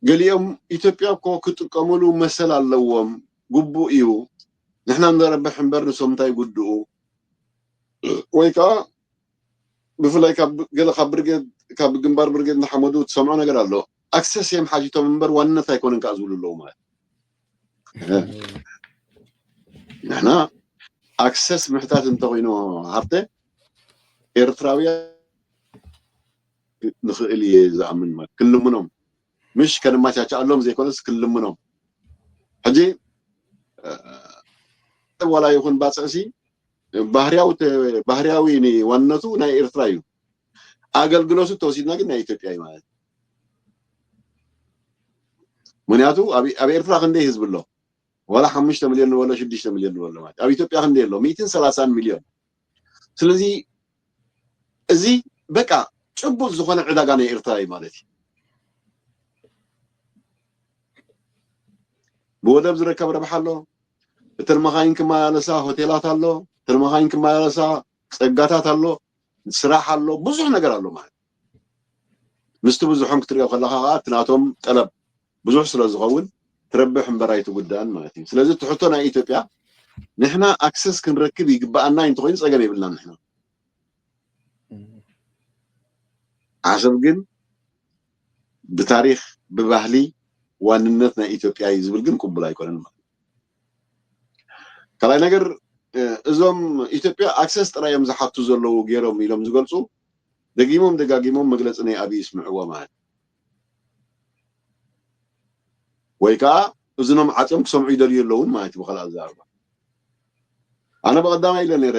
ገሊኦም ኢትዮጵያ እኮ ክጥቀሙሉ መሰል ኣለዎም፣ ግቡእ እዩ፣ ንሕና ንረብሕ እምበር ንሶም እንታይ ይጉድኡ? ወይ ከዓ ብፍላይ ገለ ካብ ብርጌድ ካብ ግንባር ብርጌድ ንሓመዱ ትሰምዖ ነገር ኣሎ። ኣክሰስ እዮም ሓቲቶም እምበር ዋንነት ኣይኮነን ከዓ ዝብሉ ኣለዉ ማለት ንሕና ኣክሰስ ምሕታት እንተኮይኑ ሃብተ ኤርትራውያን ንኽእል እየ ዝኣምን ማለት ክንልምኖም ምሽ ከነማቻቻኣሎም ዘይኮነስ ክንልምኖም ሕጂ ዋላ ይኹን ባፅዕሲ ባህርያዊ ባህርያዊ ዋንነቱ ናይ ኤርትራ እዩ። ኣገልግሎቱ ተወሲድና ግን ናይ ኢትዮጵያ እዩ ማለት ምክንያቱ ኣብ ኤርትራ ክንደይ ህዝቢ ኣሎ? ዋላ ሓሙሽተ ሚልዮን ንበሎ ሽዱሽተ ሚልዮን ንበሎ ማለት ኣብ ኢትዮጵያ ክንደይ ኣሎ? ሚእትን ሰላሳን ሚልዮን። ስለዚ እዚ በቃ ጭቡጥ ዝኾነ ዕዳጋ ናይ ኤርትራ እዩ ማለት እዩ። ብወደብ ዝርከብ ረብሓ ኣሎ። እተን መኻይን ክመላለሳ ሆቴላት ኣሎ። እተን መኻይን ክመላለሳ ጸጋታት ኣሎ፣ ስራሕ ኣሎ፣ ብዙሕ ነገር ኣሎ ማለት ምስቲ ብዙሖም ክትሪኦ ከለካ ከዓ እቲ ናቶም ጠለብ ብዙሕ ስለ ዝኸውን ትረብሕ እምበር ኣይትጉዳእን ማለት እዩ። ስለዚ እቲ ሕቶ ናይ ኢትዮጵያ ንሕና ኣክሰስ ክንረክብ ይግበኣና እዩ እንተኮይኑ ጸገም የብልናን ንሕና። ዓሰብ ግን ብታሪክ ብባህሊ ዋንነት ናይ ኢትዮጵያ እዩ ዝብል ግን ቅቡል ኣይኮነን ማለት እዩ። ካልኣይ ነገር እዞም ኢትዮጵያ ኣክሰስ ጥራይ እዮም ዝሓቱ ዘለዉ ገይሮም ኢሎም ዝገልፁ ደጊሞም ደጋጊሞም መግለፂ ናይ ኣብይ ይስምዕዎ ማለት ወይ ከዓ እዝኖም ዓፅዮም ክሰምዑ ይደልዩ ኣለውን ማለት እዩ። ብካልእ ኣዘራርባ ኣነ ብቀዳማይ ኢለ ነይረ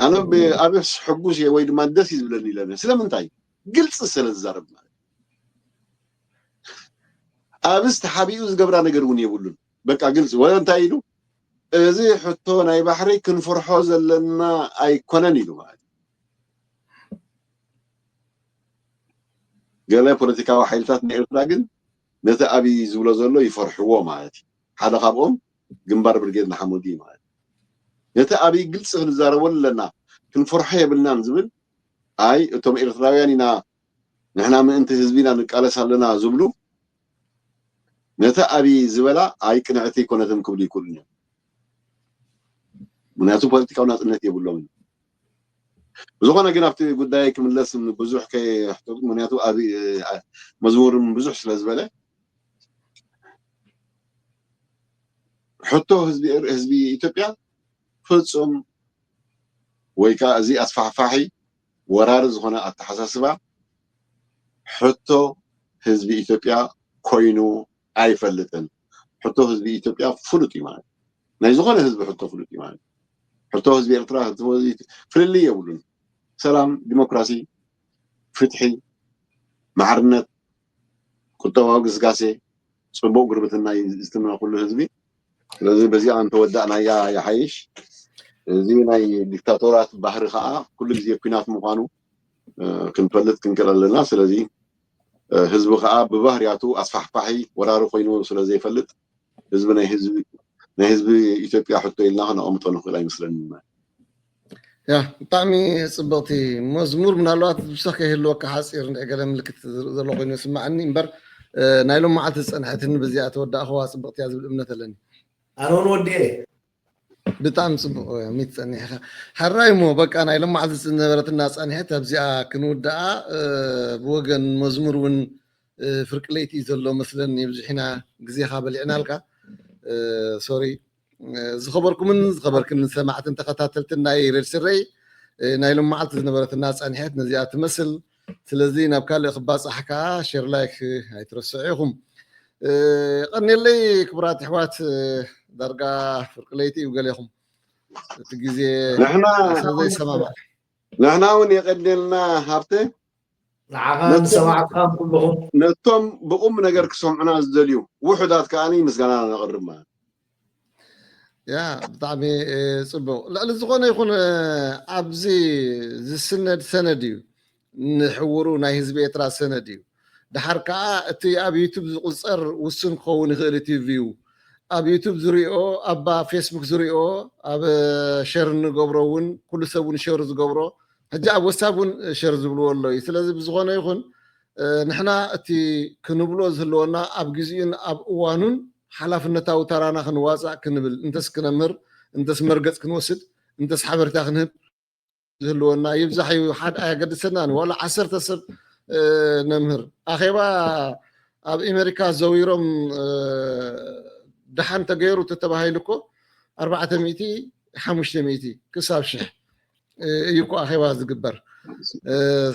ኣነ ብኣብስ ሕጉስ እየ ወይ ድማ ደስ እዩ ዝብለኒ ኢለ ነይረ። ስለምንታይ ግልፂ ስለ ዝዛረብ ማለት ኣብስ ተሓቢኡ ዝገብራ ነገር እውን የብሉን። በቃ ግልፂ ወላ እንታይ ኢሉ እዚ ሕቶ ናይ ባሕሪ ክንፈርሖ ዘለና ኣይኮነን ኢሉ ማለት ገለ ፖለቲካዊ ሓይልታት ናይ ኤርትራ ግን ነቲ ኣብይ ዝብሎ ዘሎ ይፈርሕዎ ማለት እዩ። ሓደ ካብኦም ግንባር ብርጌድ ንሓመዱ እዩ ማለት ነቲ ኣብይ ግልፂ ክንዛረበሉ ኣለና ክንፈርሖ የብልናን ዝብል ኣይ እቶም ኤርትራውያን ኢና ንሕና ምእንቲ ህዝቢና ንቃለስ ኣለና ዝብሉ ነቲ ኣብይ ዝበላ ኣይ ቅንዕቲ ኣይኮነትን ክብሉ ይክእሉ እዮም። ምክንያቱ ፖለቲካዊ ናፅነት የብሎምን። ብዝኾነ ግን ኣብቲ ጉዳይ ክምለስ ብዙሕ ከይሕተት፣ ምክንያቱ ኣብ መዝሙርም ብዙሕ ስለ ዝበለ ሕቶ ህዝቢ ህዝቢ ኢትዮጵያ ፍጹም ወይ ከዓ እዚ ኣስፋሕፋሒ ወራሪ ዝኾነ ኣተሓሳስባ ሕቶ ህዝቢ ኢትዮጵያ ኮይኑ ኣይፈልጥን። ሕቶ ህዝቢ ኢትዮጵያ ፍሉጥ እዩ ማለት ናይ ዝኾነ ህዝቢ ሕቶ ፍሉጥ እዩ ማለት ሕቶ ህዝቢ ኤርትራ ፍልልይ የብሉን። ሰላም፣ ዲሞክራሲ፣ ፍትሒ፣ ማዕርነት፣ ቁጠባዊ ግስጋሴ፣ ፅቡቅ ጉርብትና እዩ ዝትምነ ኩሉ ህዝቢ። ስለዚ በዚኣ እንተወዳእናያ ይሓይሽ። እዚ ናይ ዲክታቶራት ባህሪ ከዓ ኩሉ ግዜ ኩናት ምኳኑ ክንፈልጥ ክንክእል ኣለና። ስለዚ ህዝቢ ከዓ ብባህርያቱ ኣስፋሕፋሒ ወራሪ ኮይኑ ስለዘይፈልጥ ህዝቢ ናይ ህዝቢ ናይ ህዝቢ ኢትዮጵያ ሕቶ ኢልና ክነቐምጦ ንኽእል ኣይመስለንን። ያ ብጣዕሚ ፅብቕቲ መዝሙር። ምናልባት ብሰክ ይህልወካ ሓፂር እንድዒ ገለ ምልክት ዘሎ ኮይኑ ይስማዓኒ እምበር ናይ ሎም መዓልቲ ዝፀንሐትኒ በዚኣ ተወዳእኽዋ ፅብቕቲ እያ ዝብል እምነት ኣለኒ። ኣነ እውን ወዲኤ። ብጣዕሚ ፅቡቅ ሚት ፀኒሕካ። ሕራይ እሞ በቃ ናይ ሎም መዓልቲ ዝነበረትና ፀንሐት ኣብዚኣ ክንውድኣ። ብወገን መዝሙር እውን ፍርቂ ለይቲ እዩ ዘሎ መስለኒ። ብዙሒና ግዜኻ በሊዕናልካ። ሶሪ። ዝኸበርኩምን ዝኸበርክን ሰማዕትን ተኸታተልትን ናይ ሬድ ስረይ ናይ ሎም መዓልቲ ዝነበረትና ፃንሒት ነዚኣ ትመስል። ስለዚ ናብ ካልእ ክባፃሕ ከዓ ሼር ላይክ ኣይትረስዑ ኢኹም። ቀኒለይ ክቡራት ኣሕዋት። ዳርጋ ፍርቂ ለይቲ እዩ ገሌኹም እቲ ግዜ ንሕና ስለዘይሰማማዕ ንሕና እውን የቀኒልና ሃብተ። ንዓኻ ንሰማዕትኻን ኩልኹም ነቶም ብቁም ነገር ክሰምዑና ዝደልዩ ውሑዳት ከዓኒ ምስጋና ነቕርብ ማለት ያ ብጣዕሚ ጽቡቅ። ልዕሊ ዝኾነ ይኹን ኣብዚ ዝስነድ ሰነድ እዩ ንሕውሩ ናይ ህዝቢ ኤርትራ ሰነድ እዩ። ድሓር ከዓ እቲ ኣብ ዩቱብ ዝቁፀር ውሱን ክኸውን ይኽእል እቲ ቪው ኣብ ዩቱብ ዝሪኦ ኣብ ፌስቡክ ዝሪኦ ኣብ ሸር እንገብሮ እውን ኩሉ ሰብ እውን ሸር ዝገብሮ ሕጂ ኣብ ወሳብ እውን ሸር ዝብልዎ ኣሎ እዩ። ስለዚ ብዝኾነ ይኹን ንሕና እቲ ክንብሎ ዝህልወና ኣብ ግዜኡን ኣብ እዋኑን ሓላፍነታዊ ተራና ክንዋፃእ ክንብል እንተስ ክነምህር እንተስ መርገፅ ክንወስድ እንተስ ሓበሬታ ክንህብ ዝህልወና ይብዛሕ እዩ ሓደ ኣየገድሰናን ዋላ ዓሰርተ ሰብ ነምህር ኣኼባ ኣብ ኣሜሪካ ዘዊሮም ደሓን ተገይሩ ተተባሂሉ እኮ ኣርባዕተ ሚእቲ ሓሙሽተ ሚእቲ ክሳብ ሽሕ እዩ እኮ ኣኼባ ዝግበር።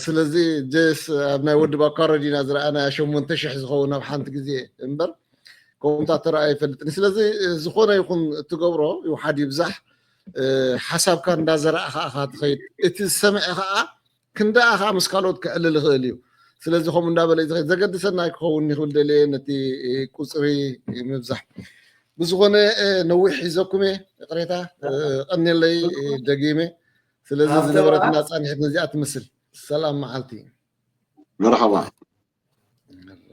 ስለዚ ጀስ ኣብ ናይ ወዲ ባኳረድ ኢና ዝረኣና ሸሞንተ ሽሕ ዝኸውን ኣብ ሓንቲ ግዜ እምበር ከምኡታት ተረኣ ኣይፈልጥን። ስለዚ ዝኾነ ይኹን እትገብሮ ይውሓድ ይብዛሕ ሓሳብካ እንዳዘራእኻ ኢኻ ትኸይድ። እቲ ዝሰምዐ ከዓ ክንደኣ ከዓ ምስ ካልኦት ክዕልል ይኽእል እዩ። ስለዚ ከምኡ እንዳበለ እዩ ዝኸይድ። ዘገድሰና ኣይክኸውን ይኽብል ደልየ ነቲ ቁፅሪ ምብዛሕ። ብዝኾነ ነዊሕ ሒዘኩም እየ ይቕሬታ። ቀኒለይ ደጊመ። ስለዚ ዝነበረትና ፃንሒት ነዚኣ ትመስል። ሰላም መዓልቲ። መርሓባ።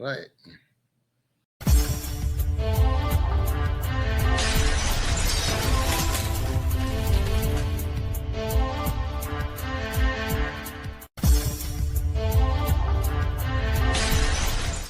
Right.